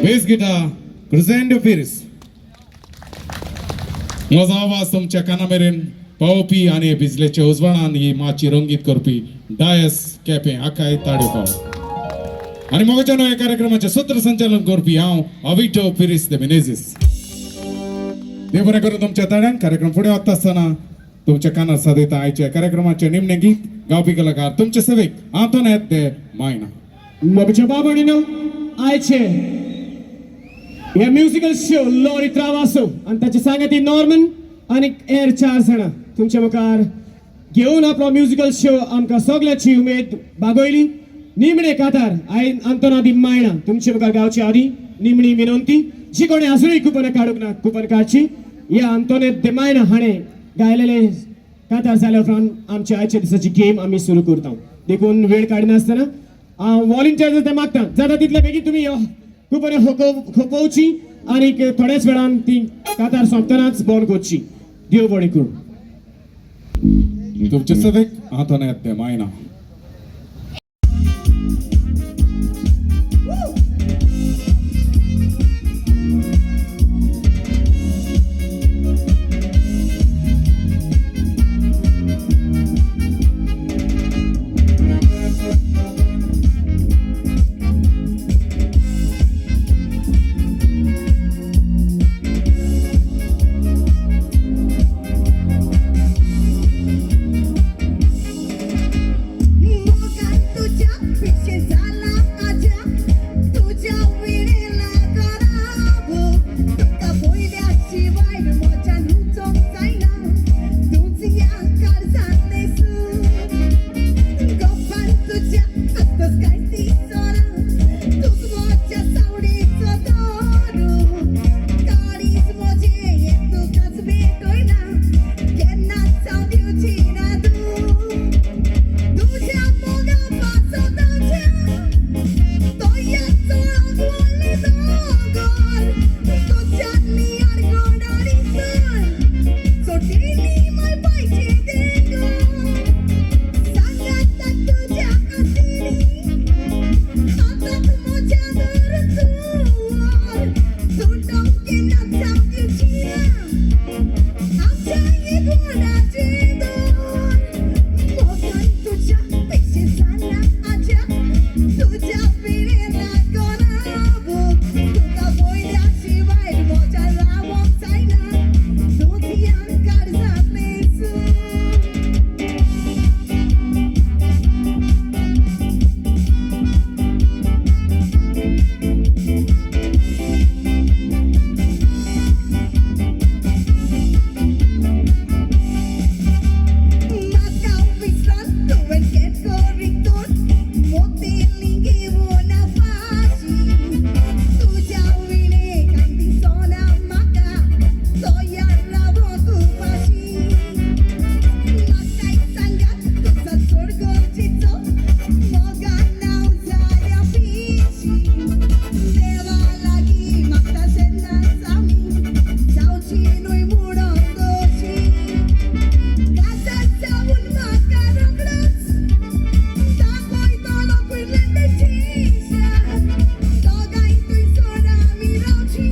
bass guitar Cruzendo Pires. म्हजो आवाज तुमच्या काना मेरेन पावोवपी आनी बिजलेच्या उजवाडान ही माची रंगीत करपी डायस केपें हाकाय ताड्यो पाव. आनी मोगाच्या ह्या कार्यक्रमाचें सूत्रसंचालन करपी हांव अविटो पिरीस the Menezes. देव बरें करून. तुमच्या ताड्यान कार्यक्रम फुडें वता आसतना तुमच्या कानार सादयता आयच्या कार्यक्रमाचें निमणें गीत. गावपी कलाकार तुमचे सेवेक आंतोनेत दे मायना. मोगाच्या बाबडीनो, आयचे हे म्युझिकल शो लॉरी त्रावासो आनी ताचे सांगाती नॉर्मन आनी हेर चार जाणां तुमच्या मुखार घेवन आपलो म्युझिकल शो आमकां सगळ्याची उमेद बागोयली. निमणे कातार I आंतोना दी मायणा तुमच्या मुखार गावचे आदी निमणी विनंती, जी कोणी अजुनूय कुपन काडूंक ना, कुपन काडची. ह्या आंतोनेत दे मायणा हाणें गायलेले कातार जाल्या उपरांत आमच्या आयच्या दिसाची गेम आमी सुरू करता. देखून वेळ काडिनासतना हांव वॉलंटियर ते मागता, जाता तितले बेगीन तुमी यो कुपन खोपोवची आनी थोड्याच वेळान ती कातार सोंपतनाच बंद करची. देव बरें करूं. तुमचे सेवेक आंतोनेत दे मायना. मोगान तुझ्या पिशे जाला आज्या, तुझ्या विणेला करावो. तुका पयल्या शिवाय म्हज्यान उचोंक जायना, तुज्या काळजांतलें सूख. गप्पान तुज्या आतांच कांय दिसना, तूंच म्हज्या सावळेचो दोरो. काळीज म्हजें हें तुकाच भेटयलां, केन्नाच हांव दिवची ना तूं. तुझ्या मोगा पासोताच्या तोया चोळोक व्हडलें दोंगर, तुज्यांनी आडगोडारी सर सोडिल्ली मळबाची देंगो. सांगाता तुज्या आसिनी हाताक म्हज्या धरून चोर, सुटोंक केन्नाच हांव दिवची ना आमच्या एकवटाचे दोर. मोगान तुज्या पिशें जाला आज्या, तुज्या विणें लागोना. तुका पळयल्या शिवाय म्हज्या रावोंक जायना, तुज्या काळजांतलें सूख. म्हाका विसरून तुवें केट करीतून मोतिली घेवन फाशी. तुज्या विणें कांय दिसना म्हाका, तयार रावोंक उपाशी. म्हाकाय सांगात तुजो चड गरजेचो, मोगान हांव जाल्या पिशी. देवा लागीं मागता तेन्नाच आमी जावची न्हय म्हणून दोशी. काजार जावन म्हाका रोखडोच दाखयतलो कुर्लेची दोगांय थंयसर आमी रावची,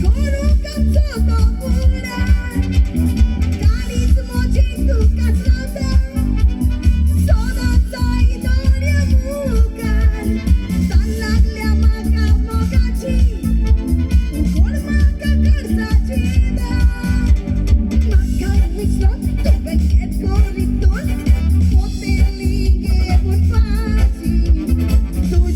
करूंक आमचो तो फुडार. काळीज म्हजें तुकाच रावता, सदांच जाय दोळ्या मुखार. तान लागल्या म्हाका मोगाची, उगड म्हाका काळजाची दार. म्हाका विसरून तुवें केट करीतून मोतेली घेवन फाशी. तुज्या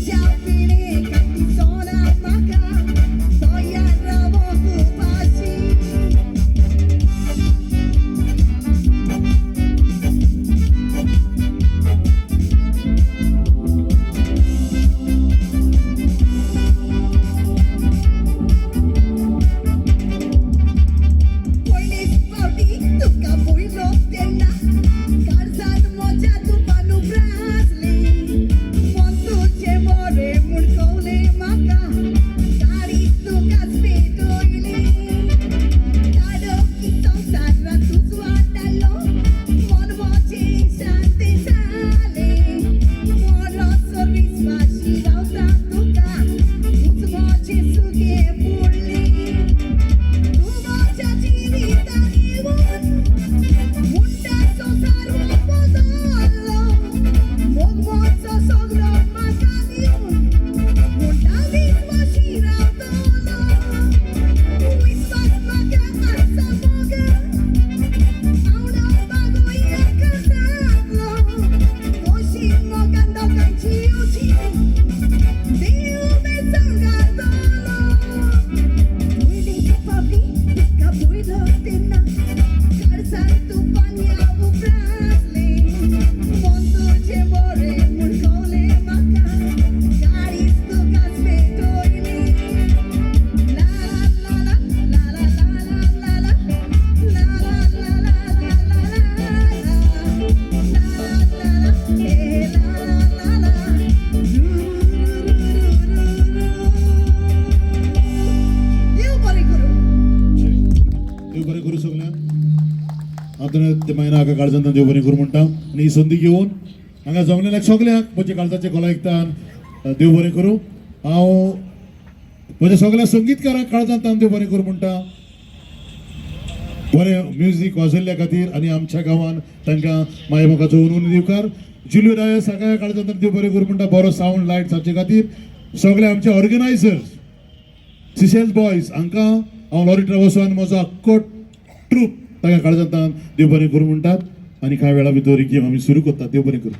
आंतोनेत मायना हाका काळजांतल्यान देव बरें करूं म्हणटा आनी ही संदी घेवन हांगा जमलेल्या सगल्यांक म्हज्या काळजाचे खोलायकतान देव बरें करूं. हांव म्हज्या सगळ्या संगीतकारांक काळजांतल्यान देव बरें करूं म्हणटा, बरें म्युजीक वाजयल्ल्या खातीर आनी आमच्या गांवान तांकां माय मोगाचो उनून दिवकार. जुलियो डायस हाका काळजांतल्यान देव बरें करूं म्हणटा, बरो सावंड लायट्स हाचे खातीर. सगळे आमचे ऑर्गनायझर्स सिशेल्स बॉयज हांकां हांव लॉरी ट्रॅव्हल्सान म्हजो आख्खो ट्रूप तांकां काळजांतल्यान देव बरें करूं म्हणटात आनी कांय वेळा भितर ही गेम आमी सुरू करतात. देव बरें करूं.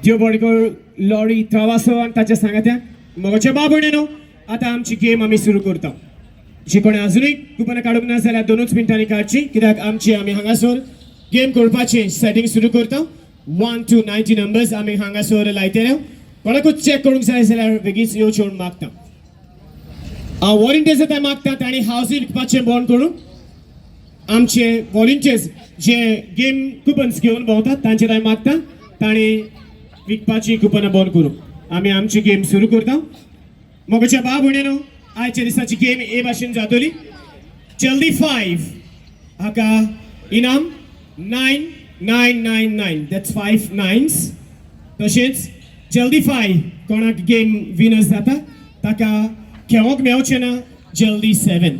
देव बरें करूं लॉरी ट्रावासो आनी ताच्या सांगात्याक. मोगाचे बाब भयणीनो, आतां आमची गेम आमी सुरू करता. जी कोणें अजुनूय कुपनां काडूंक ना जाल्यार 2 मिनटांनी काडची, कित्याक आमची आमी हांगासर गेम करपाची सेटींग सुरू करता. 1 to 90 numbers आमी हांगासर लायतले. कोणाकूच चॅक करूंक जाय जाल्यार बेगीच येवचें म्हूण मागता. हांव वॉलंटियर्स आतां मागता तांणी हावसी विकपाचें बंद करूं. आमचे वॉलंटियर्स जे गेम कुपन्स घेवन भोंवतात तांचे हांव मागता तांणी विकपाची कुपनां बंद करूं. आमी आमची गेम सुरू करता. मोगाच्या बाब भयणीनो, आयच्या दिसाची गेम हे भाशेन जातली. जल्दी 5 हाका इनाम 9 9 9 9, that's 5 nines. तशेंच जल्दी 5 कोणाक गेम विनर्स जाता ताका खेळोंक मेळचें ना जल्दी 7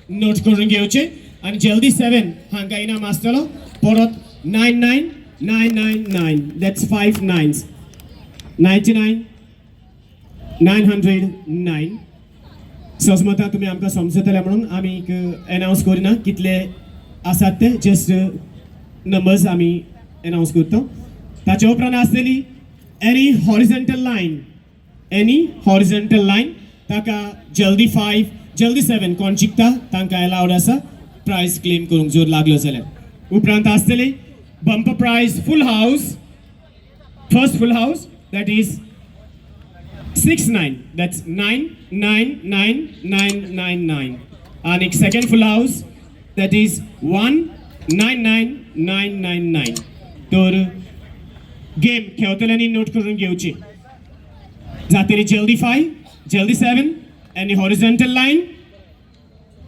नोट करून घेवचें आनी जल्दी 7 हांकां इनाम आसतलो. परत 9 9 9 9 9, that's 5 nines, 99 909. सजमता तुमी आमकां समजतले म्हणून आमी एक एनावन्स करिना कितले आसात ते, जस्ट नंबर्स आमी एनावन्स करता. ताच्या उपरांत आसतली any horizontal line, any horizontal line ताका जल्दी 5 जल्दी 7 कोण जिखता तांकां एलावड आसा प्रायज क्लेम करूंक जर लागलो जाल्यार. उपरांत आसतली bumper prize full house, first full house that is 6 9, that's 9 9 9 9 9 9, आनी second full house that is 1 9 9 9 9 9. तर गेम खेळटल्यांनी नोट करून घेवची. जातरी जल्दी 5 जल्दी 7 आनी horizontal line,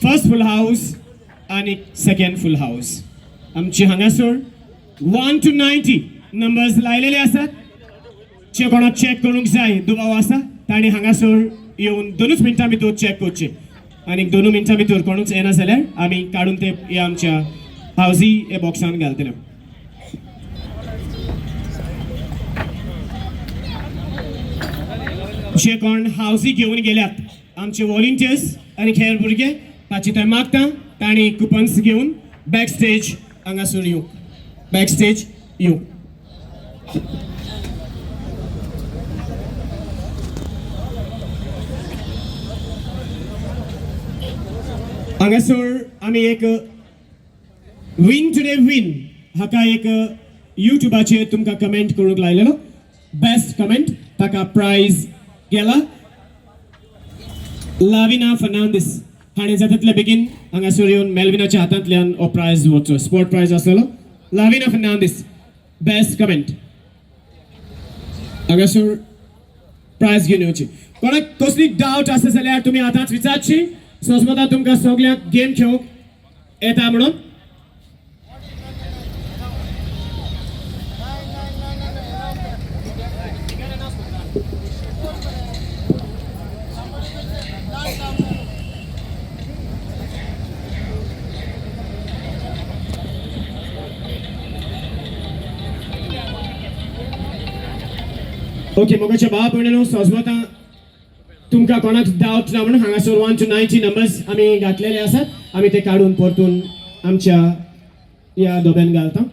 first full house आनी सेकंड फूल हावस. आमची हांगासर 1 to 90 numbers लायलेले आसात. जे कोणाक चॅक करूंक जाय दुबाव आसा तांणी हांगासर येवन 2 मिनटां भितर चॅक करचे आनी 2 मिनटां भितर कोणूच येना जाल्यार आमी काडून ते हे आमच्या हावजी हे बॉक्सान घालतले. जे कोण हावजी घेवन गेल्यात आमचे वॉलंटियर्स आनी हेर भुरगे ताची थंय मागता तांणी कुपन्स घेवन बॅक स्टेज हांगासर येवंक, बॅक स्टेज येवंक. हांगासर आमी एक विन टुडे विन हाका एक युट्यूबाचेर तुमकां कमेंट करूंक लायलेलो, बेस्ट कमेंट ताका प्रायज गेला. लाविना फर्नांडीस हाणें जाता तितले बेगीन हांगासर येवन मेल्विनाच्या हातांतल्यान हो प्रायज वचचो, स्पोर्ट प्रायज आसलेलो. लाविना फर्नांडीस बेस्ट कमेंट हांगासर प्रायज घेवन येवची. कोणाक कसली डावट आसा जाल्यार तुमी आतांच विचारची. सोजमता तुमकां सगल्यांक गेम खेळूंक येता म्हणून. ओके मोगाच्या बाप भयणीनो, सोजमता तुमकां कोणाक डावट ना म्हणून हांगासर 1 to 90 numbers आमी घातलेले आसात. आमी ते काडून परतून आमच्या ह्या डोब्यान घालता.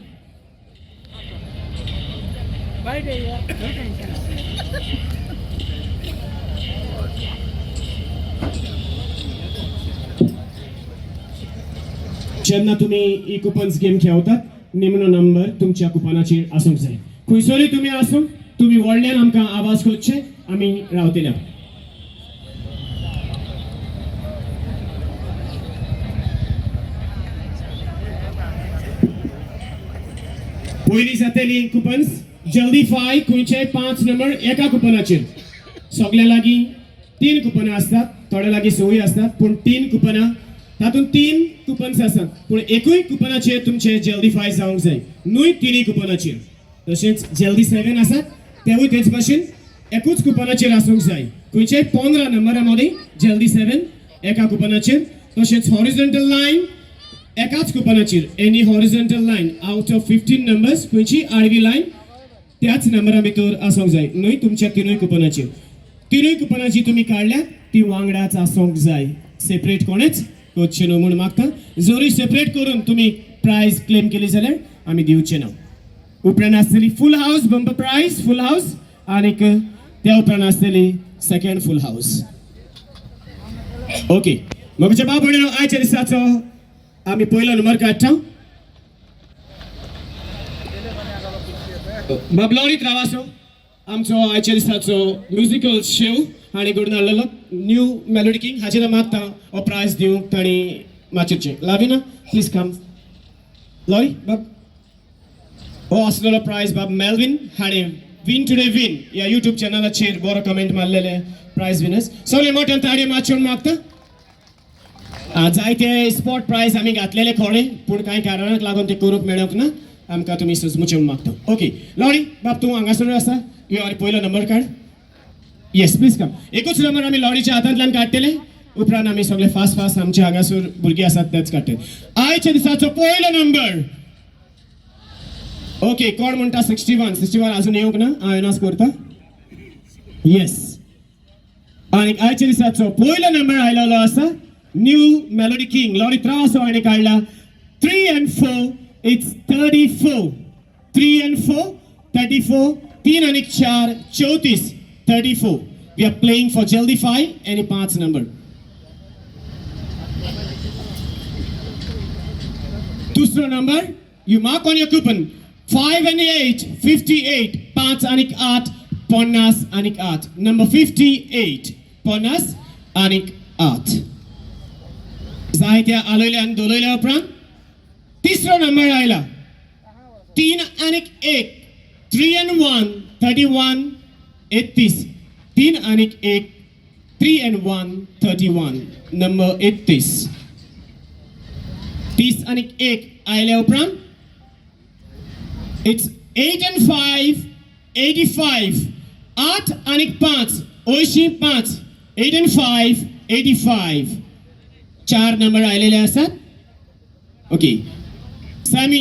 जेन्ना तुमी ही कुपन्स गेम खेळतात निमणो नंबर तुमच्या कुपनाचेर आसूंक जाय. खंयसरूय तुमी आसूं, तुमी व्हडल्यान आमकां आवाज करचे, आमी रावतले. पयली जातली कुपन्स जल्दी 5 खंयचे 5 नंबर एका कुपनाचेर. सगल्या लागीं 3 कुपनां आसतात, थोड्या लागीं 6 आसतात, पूण 3 कुपनां तातूंत 3 कुपन्स आसात पूण एकूय कुपनाचेर तुमचे जल्दी 5 जावंक जाय, न्हय तिनूय कुपनाचेर. तशेंच जल्दी 7 आसात तेवूय तेच भाशेन एकूच कुपनाचेर आसूंक जाय. खंयच्याय 15 नंबरा मदीं जल्दी 7 एका कुपनाचेर. तशेंच हॉरिझॉन्टल लायन एकाच कुपनाचेर, any horizontal line out of 15 numbers खंयची आडवी लायन त्याच नंबरा भितर आसूंक जाय, न्हय तुमच्या तिनूय कुपनाचेर. तिनूय कुपनां जी तुमी काडल्यात ती वांगडाच आसूंक जाय, सेपरेट कोणेच करचें न्हू म्हूण मागता. जरी सेपरेट करून तुमी प्रायज क्लेम केली जाल्यार आमी दिवचे ना. उपरांत आसतली full house bumper prize full house, आनीक त्या उपरांत आसतली सेकंड फूल हावस. ओके म्हज्या बाब भयणीनो, आयच्या दिसाचो आमी पयलो नंबर काडटा. बाब लॉरी त्रावासो आमचो आयच्या दिसाचो म्युजिकल शो हांणी घडोवन हाडलेलो न्यू मेलोडी किंग, हाचेर मागता हो प्रायज दिवंक तांणी माचयेचेर. लाविना प्लीज कम. लॉरी बाब, हो आसलेलो प्रायज बाब मेल्विन हाणें विन टुडे विन ह्या युट्यूब चॅनलाचेर बरो कमेंट मारलेले प्रायज विनर्स. सगळे मोठ्यान ताळयो मारच्यो मागता. जायते स्पॉट प्रायज आमी घातलेले खोडे, पूण कांय कारणाक लागून ते करूंक मेळोंक ना, आमकां तुमी सुजमुचें म्हूण मागता. ओके लॉरी बाब, तूं हांगासर आसा, यो आनी पयलो नंबर काड. येस प्लीज कम. एकूच नंबर आमी लॉरीच्या हातांतल्यान काडटले, उपरांत आमी सगळे फास्ट फास्ट आमचे हांगासर भुरगीं आसात तेच काडटले. आयच्या दिसाचो पयलो नंबर. ओके कोण म्हणटा 61? 61 अजून येवंक ना, हांव अनावन्स करता. येस, आनी आयच्या दिसाचो पयलो नंबर आयलेलो आसा न्यू मेलोडी किंग लॉरी त्रासो हाणें काडला 3 and 4, it's 34. 3 and 4 34, 3 आनी 4 34, 34. We are playing for जल्दी 5 आनी 5 नंबर. दुसरो number, you mark on your coupon 5 and 8 58, 5 आनी 8 50 आनी 8, नंबर 58 50 आनी 8. जायत्या आलयल्या आनी दवरल्या उपरांत तिसरो नंबर आयला 3 आनी 1, 3 and 1 31, 31. 3 आनी 1, 3 and 1 31, number 31. 30 आनी 1 आयल्या उपरांत it's 8 and 5 85, 8 आनी 5 85, 8 and 5 85. 4 number आयलेले आसात. ओके सॅमी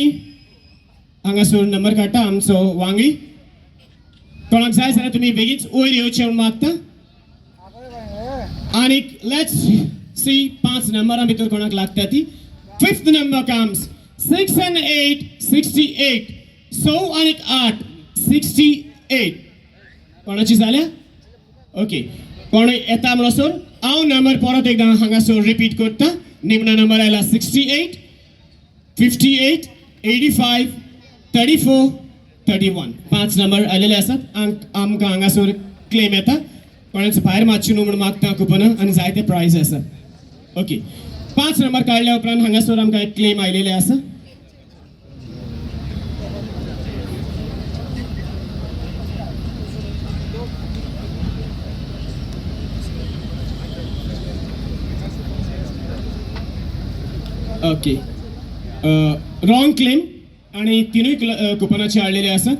हांगासर नंबर काडटा आमचो वांगडी. कोणाक जाय जाल्यार तुमी बेगीच वयर येवचें म्हूण मागता. आनीक let's see 5 नंबरां भितर कोणाक लागता ती. 5th number comes 6 and 8 68, 6 आनी 8 68. कोणाची जाल्या? ओके कोण येता म्हणसर हांव नंबर परत एकदां हांगासर रिपीट करता. निमणो नंबर आयला 68 58 85 34 31. 5 नंबर आयलेले आसात. आमकां हांगासर क्लेम येता. कोणाच भायर मातशें न्हू म्हूण मागता कुपनां आनी जायते प्रायज आसा. ओके 5 नंबर काडल्या उपरांत हांगासर आमकां एक क्लेम आयलेले आसा. ओके रॉंग क्लेम आनी तिनूय कुपनाचे हाडलेले आसात.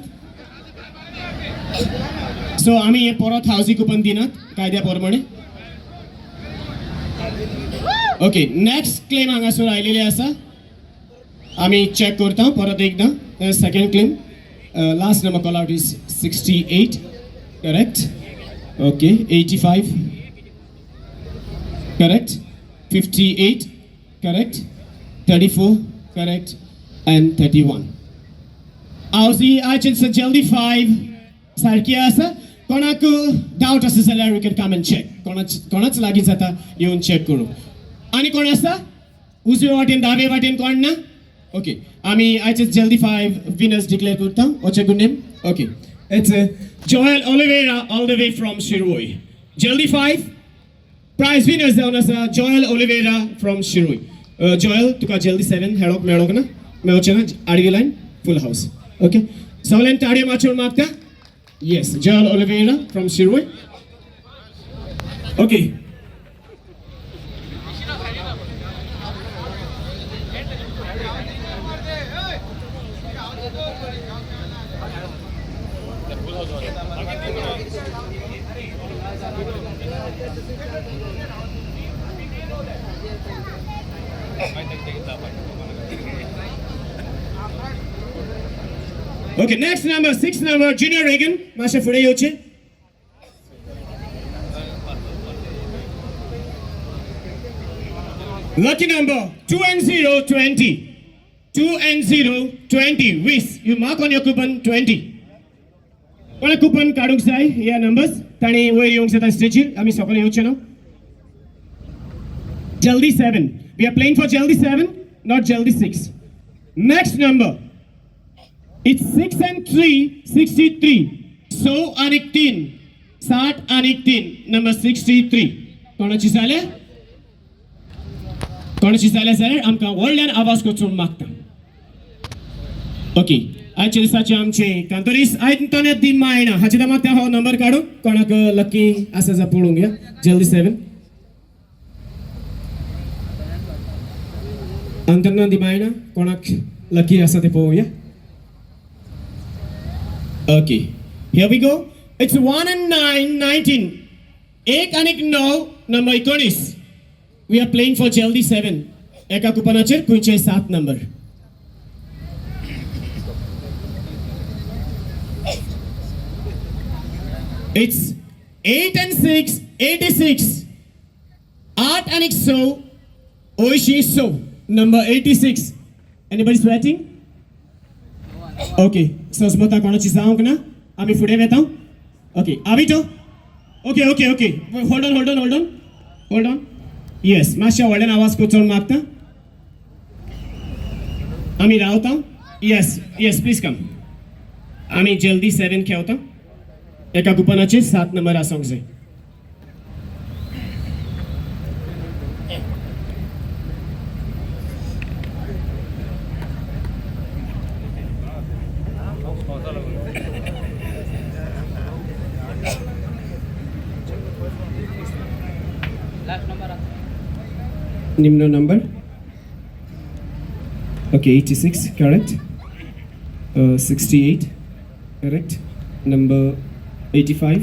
सो आमी हे परत हावजी कुपन दिनात कायद्या प्रमाणे. ओके नेक्स्ट क्लेम हांगासर आयलेले आसा, आमी चॅक करता परत एकदां. Second claim, last number call out is 68, correct? Okay 85, correct? 58, correct? 34, correct? And 31. हावजी आयचे दिसा जल्दी 5 सारकी आसा. कोणाक डावट आसा जाल्यार you can come and check. कोणाच लागीं जाता येवन चॅक करूंक. आनी कोण आसा उजवे वाटेन दावे वाटेन कोण ना? ओके आमी आयचे जल्दी 5 विनर्स डिक्लेअर करता. What's your good name? Okay it's Joel Oliveira all the way from Shirvoi. जल्दी 5 प्रायज विनर्स जावन आसा Joel Oliveira from Shirvoi. Joel तुका जल्दी 7 हेळोक मेळोंक ना, मेळचें ना, आडवी लायन फूल हावस. ओके सगळ्यांनी ताळयो मारच्यो मागता. Yes, Joel Oliveira from Shirvoi. Okay Okay, next number, 6 number, Junior Reagan, मातशें फुडें येवचें. Lucky number 2 and 0, 20. 2 and 0, 20. 20. You mark on your coupon 20. कोणा कुपन काडूंक जाय ह्या नंबर्स तांणी वयर येवंक जाता स्टेजीर. आमी सगळे येवचे न्हू. जल्दी 7. We are playing for जल्दी 7, not जल्दी 6. Next number, it's 6 and 3, 63. 100 आनी 3, 60 आनी 3, नंबर 63. कोणाची जाल्या? कोणाची जाल्या जाल्यार आमकां व्हडल्यान आवाज करचो मागता. ओके, आयच्या दिसाचे आमचे कांतोरीस आयतोने दी मायणा हाचे मागता हो नंबर काडूं. कोणाक लकी आसा जा पळोवंक या. जल्दी 7 अंतरना दी मायणा कोणाक लकी आसा ते पळोवया. Okay, here we go. It's 1 and 9, 19. 1 आनी 9, number 19. We are playing for जल्दी 7. एका कुपनाचेर खंयचे 7 number. It's 8 and 6, 86. 8 and 6, 86 so. Number 86. Anybody sweating? Okay, सस्मता कोणाची जावंक ना. आमी फुडें वेता. Okay, आविटो. Okay okay okay, hold on hold on hold on hold on. Yes, मातशें व्हडल्यान आवाज करचो मागता. आमी रावता. येस येस, प्लीज कम. आमी जल्दी 7 खेळता. एका कुपनाचेर 7 नंबर आसूंक जाय. निम्न number. Okay, 86 correct. 68 correct. Number 85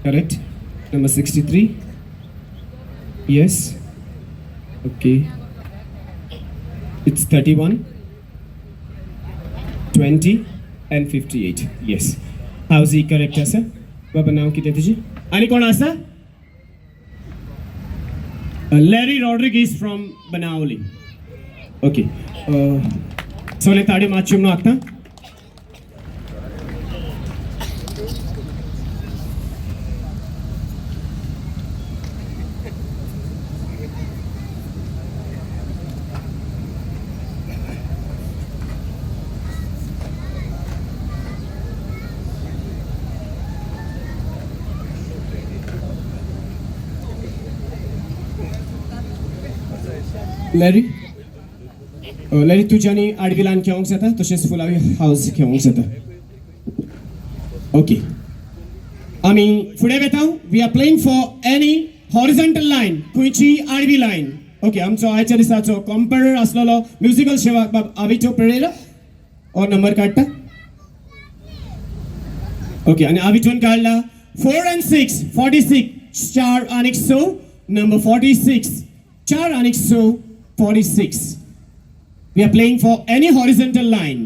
correct. Number 63 yes. Okay, it's 31, 20 and 58. Yes, how's he correct आसा? बाबा नांव कितें तुजें आनी कोण आसा? Larry Rodriguez from Benaulim. Okay, सगळे ताडी मातशे म्हणून आगता. लॅरी, लॅरी तुज्यानी आडवी लायन खेळोंक जाता, तशेंच फुलावी हावज खेळोंक जाता. ओके, आमी फुडें वेता. We are playing for any horizontal line, खंयची आडवी लायन. ओके, आमचो आयच्या दिसाचो कॉम्पेरर आसलेलो म्युजिकल सेवा बाब आविचो पेरेरा हो नंबर काडटा. ओके, आनी आविचोन काडला 4 and 6, 46. 4 आनी 6, नंबर 46. 4 आनी 6, 46. We are playing for any horizontal line.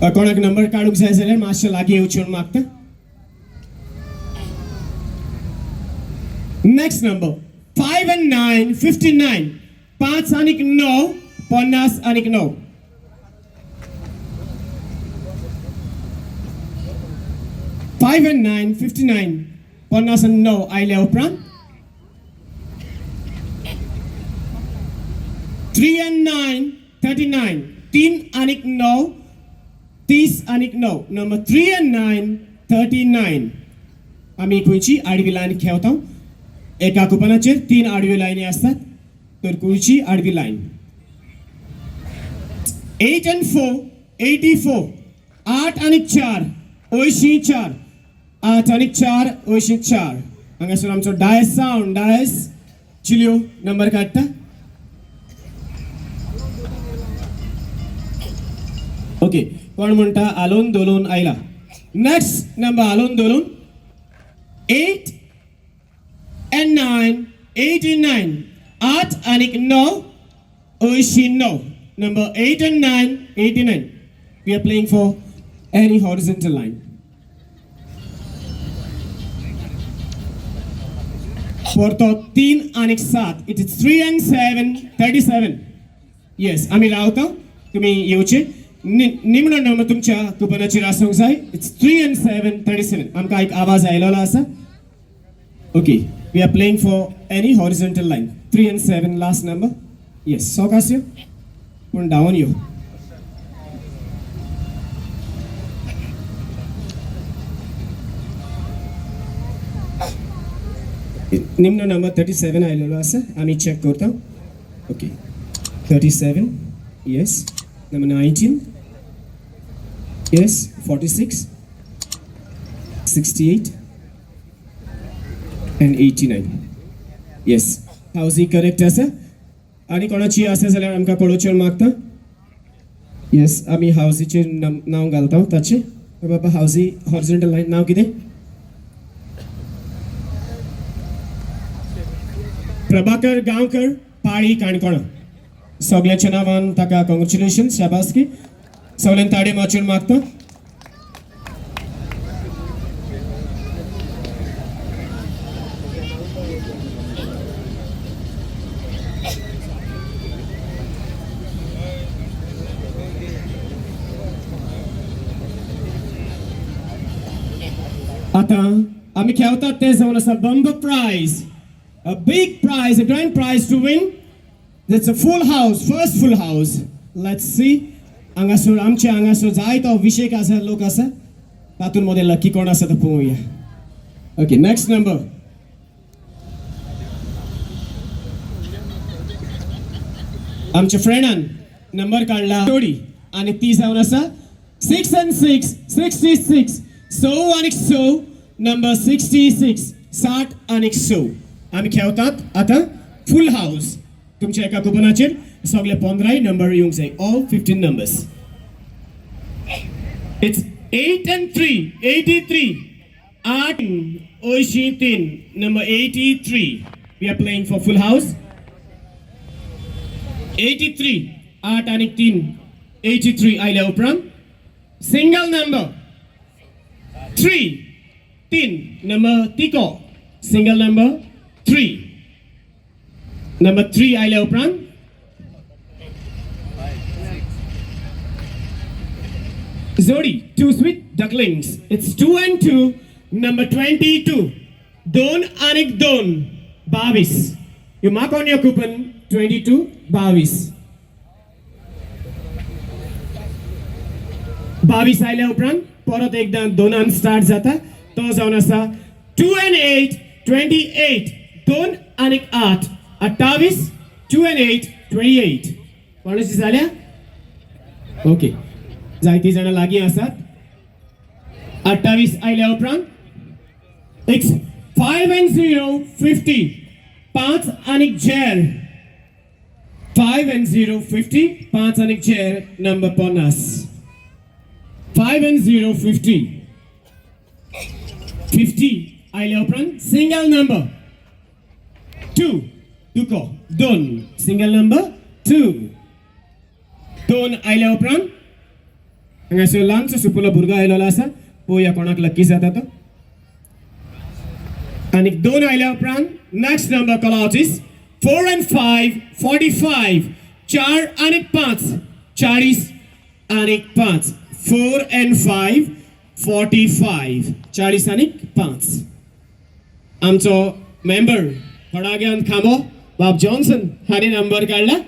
कोणाक नंबर काडूंक जाय जाल्यार मातशें लागीं येवचें म्हणून मागता. Next number 5 and 9, 59. 5 आनी 9, 50 आनी 9. 5 and 9, 59. 50 आनी 9 आयल्या उपरांत 3 and 9, 39. 3 आनी 9, 30 आनी 9. Number 3 and 9, 39. आमी खंयची आडवी लायन खेळता. एका कुपनाचेर 3 आडव्यो लायनी आसतात, तर खंयची आडवी लायन. 8 and 4, 84. 8 आनी 4, 84. 8 आनी 4, 84. हांगासर आमचो डायस सावंड, डायस चिल्यो नंबर काडटा. ओके, कोण म्हणटा आलोन दोलोन आयला. नेक्स्ट नंबर आलोन दोलोन 8 and 9 89 8 आनी 9 89. Number 8 and 9 89. We are playing for any horizontal line. परतो 3 आनी 7. It is 3 and 7 37. Yes, आमी रावता, तुमी येवचे. निमणो नंबर तुमच्या कुपनाचेर आसूंक जाय. It's 3 and 7 37. आमकां एक आवाज आयलेलो आसा. Okay, we are playing for any horizontal line. 3 and 7 last number. Yes, सवकास यो, पूण धांवून यो. निमणो नंबर 37 आयलेलो आसा, आमी चॅक करता. Okay, 37. Yes, number 19. Yes, 46 68 and 89. Yes, हावजी correct आसा. आनी कोणाची आसा जाल्यार आमकां कळोवचेर मागता. येस, आमी हावजीचेर नांव घालता ताचें. बाबा हावजी हॉरिझॉन्टल लायन नांव कितें? प्रभाकर गांवकर, पाळी, काणकोणा. सगळ्यांच्या नांवान ताका कॉंग्रेच्युलेशन, शाबासकी. सगळ्यान ताडे माचून मागता. आतां आमी खेळतात ते जावन आसा bumper prize, a big prize, a grand prize to win. That's a full house, first full house. Let's see. हांगासर आमचे हांगासर जायतो विशेक आसा लोक आसा, तातूंत मदें लकी कोण आसा तो पळोवया. Okay, next number. आमच्या फ्रेंडान नंबर काडला जोडी आनी ती जावन आसा 6 and 6 66. स आनी स, नंबर 66, 60 आनी स. आमी खेळतात आतां फूल हावस. तुमच्या एका कुपनाचेर सगळे 15 नंबर येवंक जाय, all 15 numbers. It's 8 and 3 83. 8 83, number 83. We are playing for full house. 83, 8 आनी 3 83 आयल्या उपरांत सिंगल नंबर 3 3, नंबर तिको, सिंगल नंबर 3. नंबर 3 आयल्या उपरांत जोडी, 2 sweet ducklings. It's 2 and 2, number 22. 2 आनी 2 22. You mark on your coupon 22 22. 22 आयल्या उपरांत परत एकदां 2 स्टार्ट जाता, तो जावन आसा 2 and 8 28. 2 आनी 8 28. 2 and 8 28. कोणाची जाल्या? ओके, जायतीं जाणां लागीं आसात. 28 आयल्या उपरांत it's 5 and 0 50. 5 आनी 0, 5 and 0 50. 5 आनी 0, नंबर 50. 5 and 0 50. 50 आयल्या उपरांत सिंगल नंबर 2, दुको 2, सिंगल नंबर 2. 2 आयल्या उपरांत हांगासर ल्हानसो सुपुलो भुरगो आयलेलो आसा, पळोवया कोणाक लक्की जाता तो. आनी 2 आयल्या उपरांत next number call out is 4 and 5 45. 4 आनी 5 40 आनी 5. 4 and 5 45. 40 आनी 5. आमचो मेंबर फडाग्यान खांबो बाब जॉन्सन हांणी नंबर काडला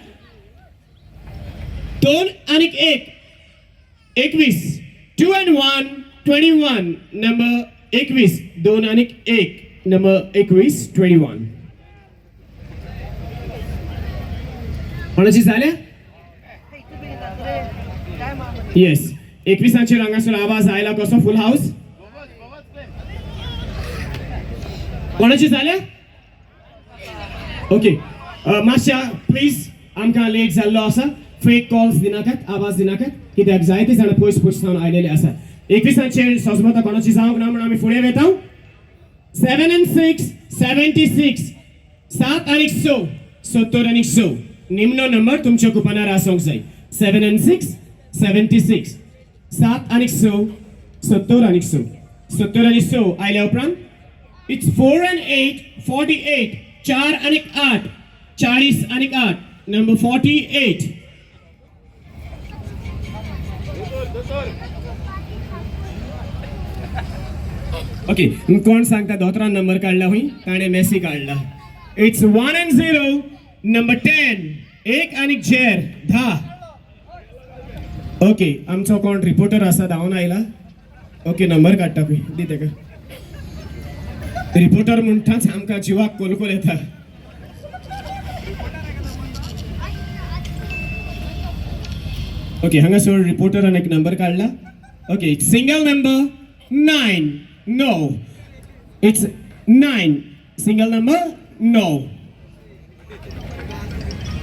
2 आनी 1 21. 2 and 1 21. Number 21. 2 आनी 1, नंबर 21 21. कोणाची जाल्या? येस, 21 हांगासर आवाज आयला कसो फूल हावस. कोणाची जाल्या? ओके, मातशा प्लीज, आमकां लेट जाल्लो आसा. फेक कॉल्स दिनाकात, आवाज दिनाकात. कित्याक जायते जाणां पयस पयस सावन आयलेले आसात. 21आचेर सजमता कोणाची जावंक ना म्हणून आमी फुडें वेता. 7 and 6 76, 7 आनी 6 70 आनी 6 निमणो नंबर तुमच्या कुपनार आसूंक जाय. 7 and 6 76, 7 आनी 6 70 आनी 6, 70 आनी 6 आयल्या उपरांत it's 4 and 8 48, 4 आनी 8 40 आनी 8, नंबर 48. ओके, कोण सांगता दोतरान नंबर काडला हुंय ताणें मेसी काडला. It's 1 and 0 number 10, 1 आनी 0 10. ओके, आमचो कोण रिपोर्टर आसा धांवन आयला. ओके, नंबर काडटा पळय दी तेका. रिपोर्टर म्हणटाच आमकां जिवाक कोलकोल येता. ओके, हांगासर रिपोर्टरान एक नंबर काडला. Okay, single number 9, no, it's 9, single number 9.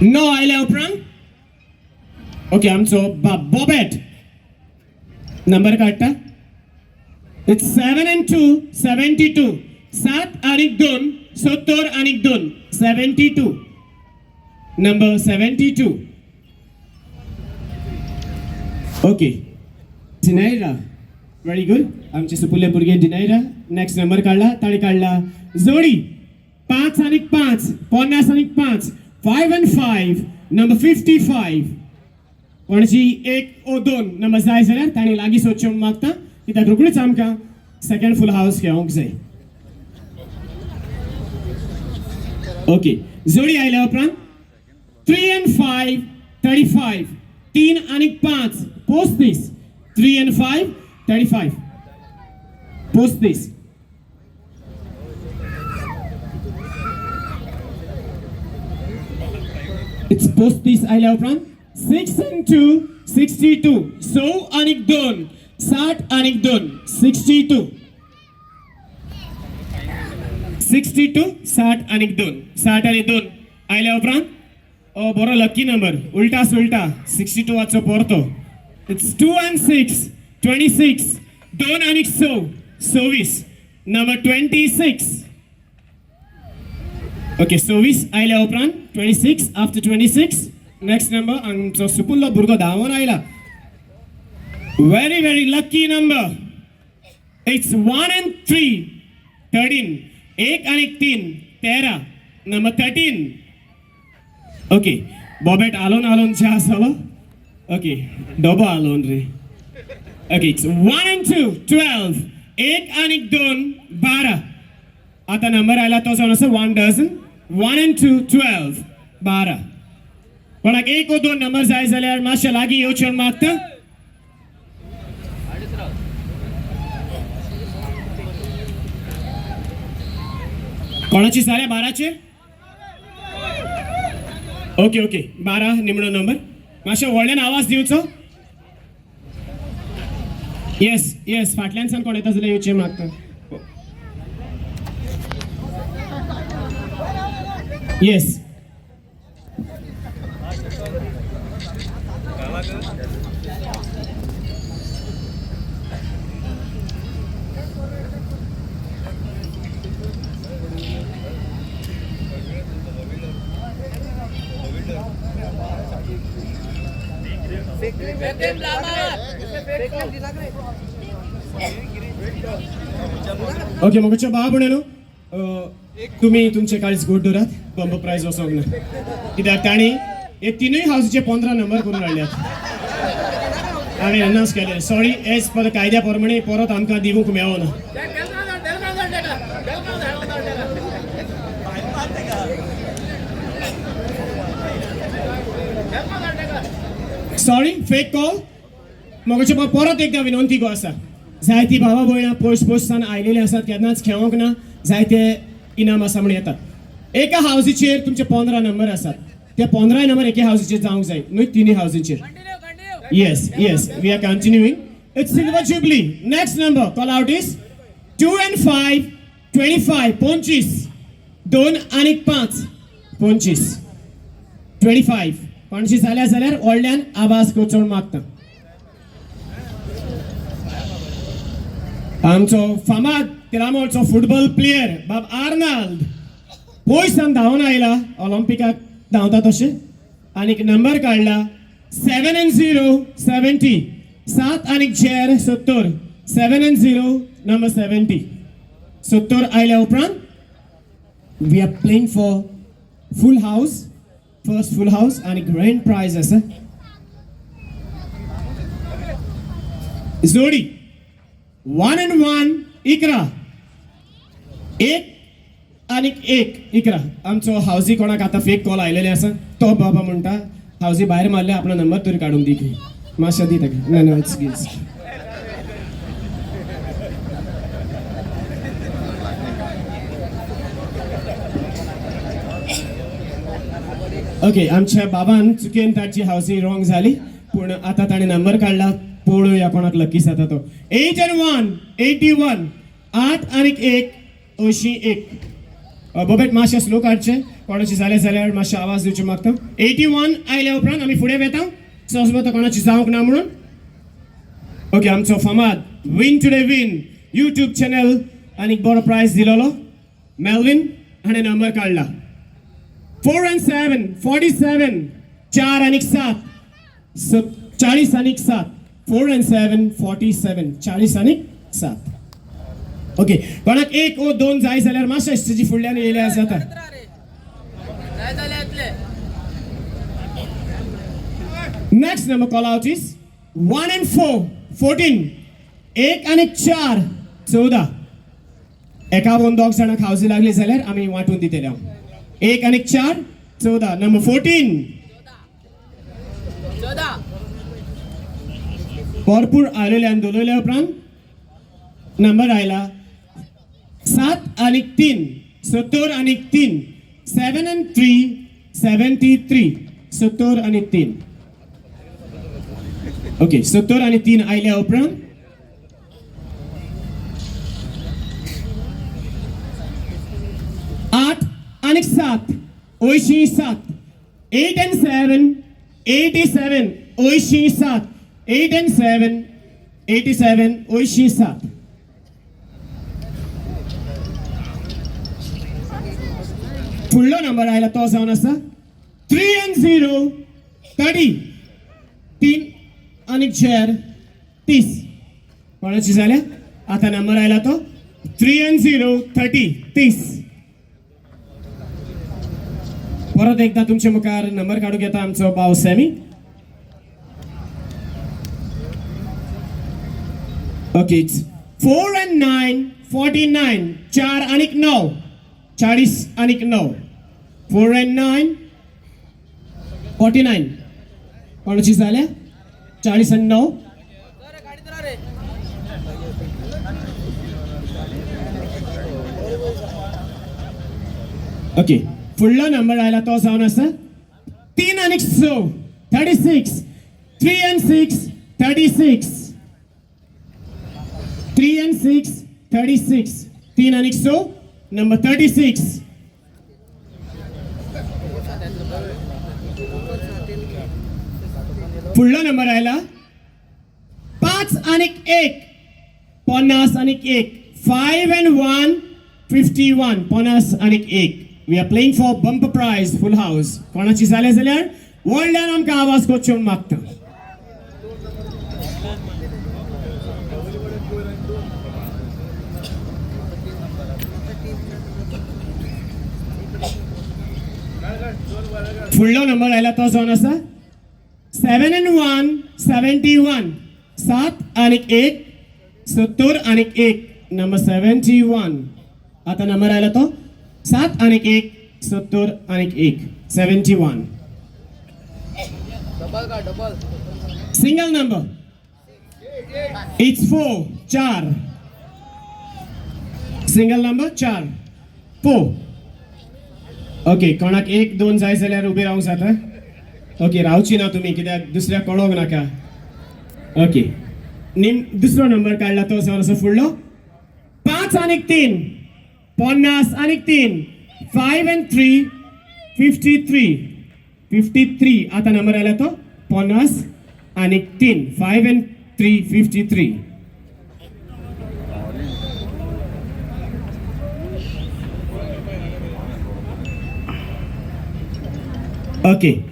9 आयल्या उपरांत ओके आमचो बॉबेट नंबर काडटा. It's 7 and 2 72, 7 आनी 2 70 आनी 2 72, नंबर 72. ओके, डिनायरा, व्हेरी गुड. आमचे सुपुल्ले भुरगे डिनायरा नेक्स्ट नंबर काडला. ताणें काडला जोडी 5 आनी 5 50 आनी 5, 5 and 5 number 55. कोणाची 1 ओ 2 नंबर जाय जाल्यार ताणें लागीं सोदचें म्हूण मागता, कित्याक रोखडीच आमकां सेकंड फूल हावस घेवंक जाय. ओके, जोडी आयल्या उपरांत 3 and 5 35, 3 आनी 5 35, 3 and 5 35 35. It's 35 आयल्या उपरांत 6 and 2 62, 6 आनी 2 60 आनी 2 62, 62 60 आनी 2, 60 आनी 2 आयल्या उपरांत ओ बरो लकी नंबर उलटा सुलटा 62 वाचो परतो. It's 2 and 6 26, 2 आनी 6 26, नंबर 26. ओके, 26 आयल्या उपरांत 26, आफ्टर 26 नेक्स्ट नंबर आमचो सुपुल्लो भुरगो धांवून आयला. Very very lucky number. It's 1 and 3 13, 1 आनी 3 13, नंबर 13. ओके, बॉबेट आलोन आलोन च्या आसलो. ओके, डबो आलोन रे. ओके, it's 1 and 2 12, 1 आनी 2 12. आता नंबर आयला तो जावन आसा 1 डझन, 1 and 2 12 12. कोणाक 1 ओ 2 नंबर जाय जाल्यार मातशें लागीं येवचें मागता. कोणाची जाल्या 12चेर? ओके ओके, 12 निमणो नंबर. मातशें व्हडल्यान आवाज दिवचो. येस येस, फाटल्यान सावन कोण येता जाल्यार येवचें मागता. येस, ओके, मोगाच्या भाव भयणीनो, तुमी तुमचे काळीज गोड दवरात, बंब प्रायज वचोंक ना, कित्याक तांणी हे तिनूय हावसीचे 15 नंबर करून हाडल्यात. हांवें अनावन्स केले, सॉरी, एज पर कायद्या प्रमाणे परत आमकां दिवंक मेळना. Sorry, fake call. मोगाचे भाव, परत एकदां विनंती गो आसा, जायती भावा भयणां पयस पयस सावन आयलेली आसात, केन्नाच खेळोंक ना, जायते इनाम आसा म्हूण येतात. एका हावजीचेर तुमचे 15 नंबर आसात, ते 15 नंबर एके हावजीचेर जावंक जाय, न्हय तिनूय हावजीचेर. Yes yes, we are continuing. It's silver jubilee. Next number call out is 2 and 5 25, 25, 2 आनी 5 25, 25. कोणशी जाल्या जाल्यार व्हडल्यान आवाज कोचोवन मागता. आमचो फामाद तिरामोलचो फुटबॉल प्लेयर बाब आर्नाल्ड पयसान धांवन आयला ऑलिम्पिकाक धांवता तशें आनीक नंबर काडला 7 and 0 70 7 आनीक 0 70 7 and 0 number 70 70 आयल्या उपरांत we are playing for full house, first full house आनी ग्रँड प्रायज आसा. जोडी 1 and 1 11 1 आनीक 1 11. आमचो हावजी कोणाक आतां फेक कॉल आयलेले आसा तो बाबा म्हणटा हावजी भायर मारले आपलो नंबर तरी काडूंक दी खंय मातशें दी ताका. ना ना it's it's okay. आमच्या बाबान चुकेन ताची हावजी रॉंग जाली पूण आतां ताणें नंबर काडला पळोवया कोणाक लकी जाता तो. 8 and 1 81 8 आनीक 1 81. बोबेट मातशें स्लो काडचें कोणाची जालें जाल्यार मातशें आवाज दिवचो मागता. 81 आयल्या उपरांत आमी फुडें वेता सहज कोणाची जावंक ना म्हणून. ओके आमचो फामाद win today win YouTube channel आनीक बरो प्रायज दिलोलो मेल्विन हाणें नंबर काडला 4 and 7 47 4 आनीक 7 40 आनीक 7 4 and 7 47 40 आनीक 7. ओके कोणाक 1 ओ 2 जाय जाल्यार मातशें स्टेजी फुडल्यान येयल्यार जाता. Next number call out is 1 and 4 14 1 आनी 4 14. एकावन दोग जाणांक हावजी लागली जाल्यार आमी वांटून दितले. 1 आनी 4 14 नंबर 14. भरपूर आयलेल्यान दवरल्या उपरांत नंबर आयला 7 आनी 3 70 आनी 3 7 and 3 73 70 आनी 3. ओके 70 आनी 3 आयल्या उपरांत 8 आनी 7 87 8 and 7 87 87 8 and 7 87 87. फुडलो नंबर आयला तो जावन आसा 3 and 0 30 3 आनी 4 30. कोणाची जाल्या आतां नंबर आयला तो 3 and 0 30 30. परत एकदा तुमच्या मुखार नंबर काडूंक येता आमचो भाव Sammy. Okay it's 4 and 9 49 4 आनीक 9 40 आनीक 9 4 and 9 49. कोणाची जाल्या 40 आनी 9. ओके फुडलो नंबर आयला तो जावन आसा 3 आनीक 6 36 3 and 6 36 3 and 6 36 3 आनीक 6 नंबर 36. फुडलो नंबर आयला 5 आनीक 1 50 आनीक 1 5 and 1 51 50 आनीक 1. We are playing for bumper prize full house. कोणाची जाल्या जाल्यार व्हडल्यान आमकां आवाज करचो म्हूण मागता. फुडलो नंबर आयला तो जावन आसा 7 and 1 71 7 आनीक 1 70 आनीक 1 नंबर 71. आतां नंबर आयला तो 7 आनीक 1 70 आनीक 1 71. Single number it's 4 4 single number 4 4. Okay कोणाक 1 2 जाय जाल्यार उबे रावंक जाता. ओके रावची ना तुमी कित्याक दुसऱ्याक कळोंक नाका. ओके निम दुसरो नंबर काडला तो जावन आसा फुडलो 5 आनीक 3 50 आनीक 3 5 and 3 53 53. आतां नंबर आयला तो 50 आनीक 3 5 and 3 53. Okay,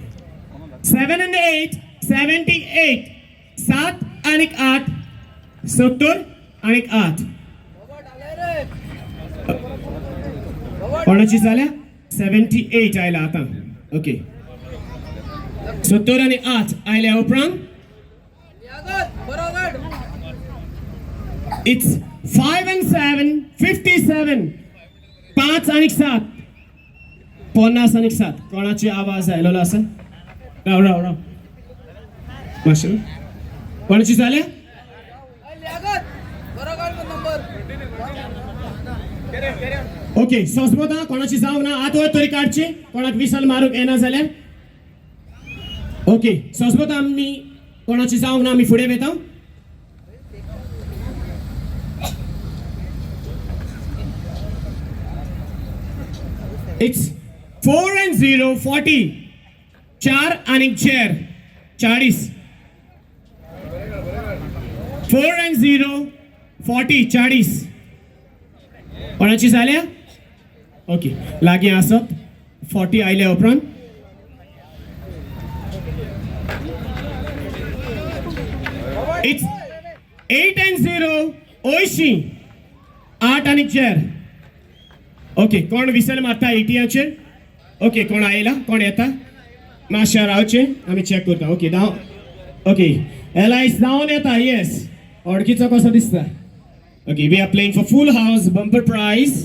7 and 8 78, 7 आनी 8 70 आनी 8. कोणाची जाल्या? 78 आयला आतां. ओके, 70 आनी 8 आयल्या उपरांत it's 5 and 7 57, 5 आनी 7 50 आनी 7. कोणाची आवाज आयलेलो आसा? राव राव राव मातशें. कोणाची जाल्या? ओके, सोसमोता कोणाची जावंक ना आत वयर तरी काडची, कोणाक विसल मारूंक येना जाल्यार. ओके, सोसमोता आमी कोणाची जावंक ना, आमी फुडें वयता. It's 4 and 0 40, 4 आनी 4 40, 4 and 0 40 40. कोणाची जाल्या? ओके, लागीं आसत 40 आयल्या उपरांत. It's 8 and 0 अंयशीं, 8 आनी 4. ओके, कोण विसल मारता 80याचेर? ओके, कोण आयला? कोण येता? मातशें रावचें, आमी चॅक करता. ओके, धांव. ओके, एलायस धांवन येता. येस, वळखीचो कसो दिसता. Okay, we are playing for full house bumper prize.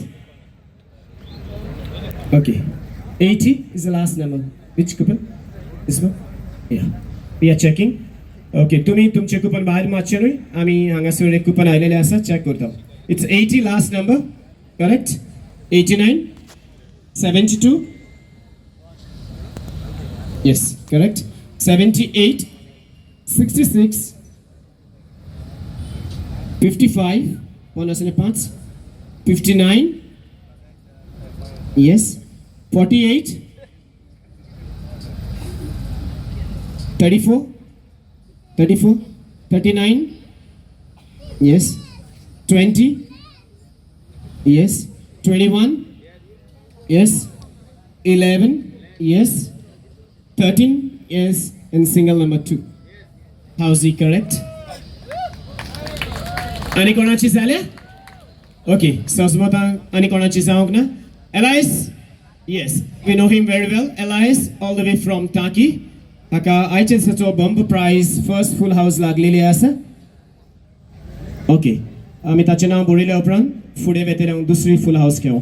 Okay, 80 is the last number. Which coupon? This one? Yeah, we are checking. Okay, तुमी तुमचे कुपन भायर मारचे न्हय, आमी हांगासर एक कुपन आयलेलें आसा, चॅक करता. It's 80 last number, correct? 89, 72, yes, correct. 78, 66, 55, 5, 59, yes, 48, 34, 34, 39, yes, 20, yes, 21, yes, 11, yes, 13, yes, and single number 2. How's he correct? आनी कोणाची जाल्या? ओके, सजमता आनी कोणाची जावंक ना? Elias, yes, we know him very well. Elias all the way from Taki. हाका आयच्या दिसाचो bumper prize first full house लागलेली आसा. ओके, आमी ताचें नांव बरयल्या उपरांत फुडें वेतले हांव दुसरी फूल हावस घेवं.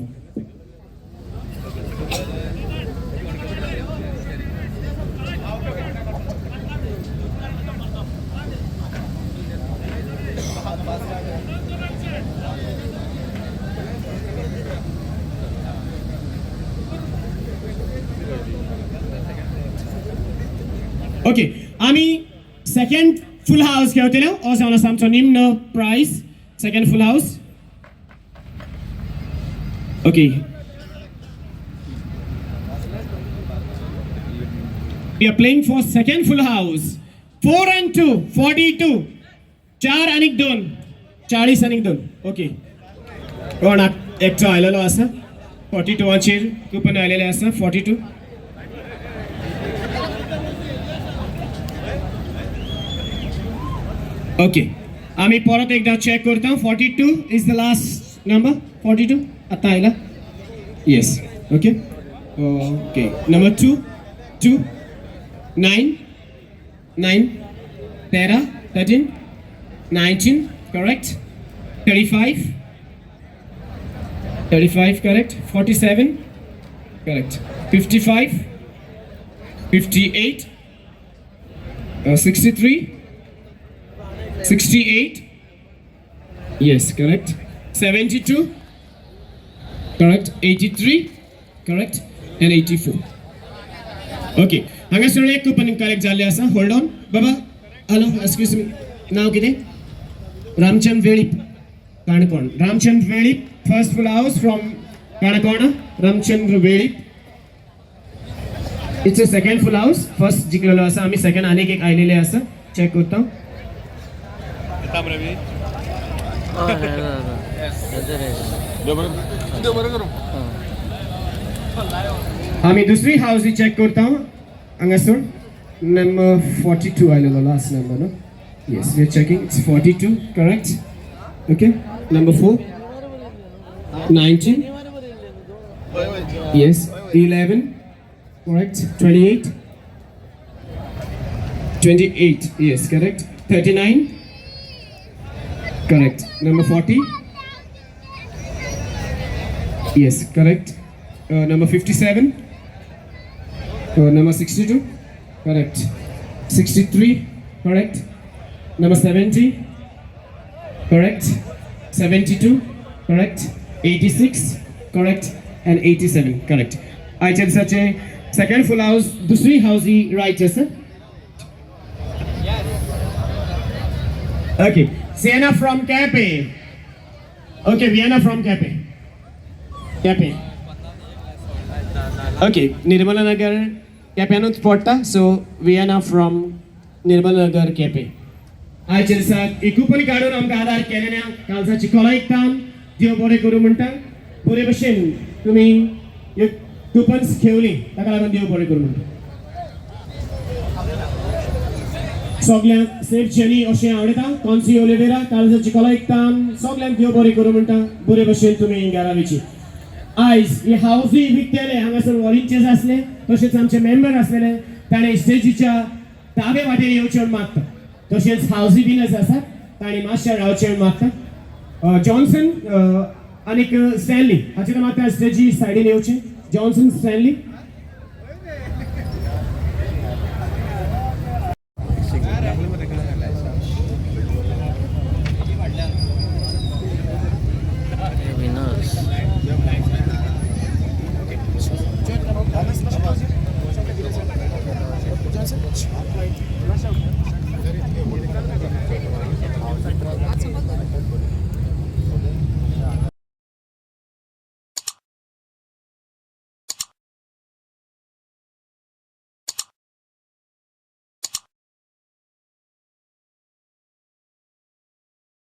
ओके, आमी सेकंड फूल हावस घेवतले. हो जावन आसा आमचो निम्न prize, second full house. Okay, we are playing for second full house. 4 and 2 42, 4 आनी 2 40 आनी 2. ओके, कोण एकटो आयलेलो आसा? 42 कुपन आयलेलें आसा. 42. ओके, आमी परत एकदा चॅक करता. 42 is the last number. 42 आतां आयला. Yes, okay. Okay, number 2, 2, 9, 9, 13, 13, 19, correct. 35, 35, correct. 47, correct. 55, 58, 63, 68, yes, correct. 72, correct. 83, correct. And 84. Okay, हांगासर एक कुपन करेक्ट जाल्लें आसा. होल्ड ऑन बाबा. हॅलो, एक्सक्यूज मी, नांव कितें? Ramchand Velip, Canacona. Ramchandra Velip, first full house from Canacona. Ramchandra Velip, it's a second full house. First जिखलेलो आसा आमी, सेकंड आनीक एक आयलेलें आसा, चॅक करता. आमी दुसरी हावस चॅक करता. हांगासर नंबर 42 आयलेलो लास्ट नंबर न्हू. Yes, we are checking, it's 42, correct. Okay, number 4, 19, yes, 11, correct, 28, 28, yes, correct, 39, correct, number 40, yes, correct, number 57, number 62, correct, 63, correct, number 70, correct, 72, correct, 86, correct, and 87, correct. आयच्या दिसाचे सेकंड फुल हाऊस दुसरी हाऊस ही रायट आसा. Okay, Sienna from Quepem. Okay, Vienna from Quepem. Quepem. Okay, Nirmala Nagar केप्यानूच पडटा, सो विएना फ्रॉम निर्मला नगर केपे. आयच्या दिसाक ही कुपन काडून आमकां आदार केलेल्या कालसाची कोलायकतान देव बरें करूं म्हणटा. बरे भशेन तुमी ह्यो कुपन्स खेवली, ताका लागून देव बरें करूं म्हणटा. सगल्यांक सेफ जर्नी अशें आवडटा. कॉन्सी ओलिवेरा काळजाची कोलायकतान सगल्यांक देव बरें करूं म्हणटा. बरे भशेन तुमी घरा वयची. आयज ही हावसी विकतले हांगासर वॉलंटियर्स आसले, तशेंच आमचे मेंबर आसलेले, ताणें स्टेजीच्या दावे वाटेन येवचें म्हूण मागता. तशेंच हावसी विनर्स आसा, ताणें मातशें रावचें म्हूण मागता. जॉन्सन आनीक स्टॅनली हाचेर मागता स्टेजी सायडीन येवचें. Johnson, Stanley.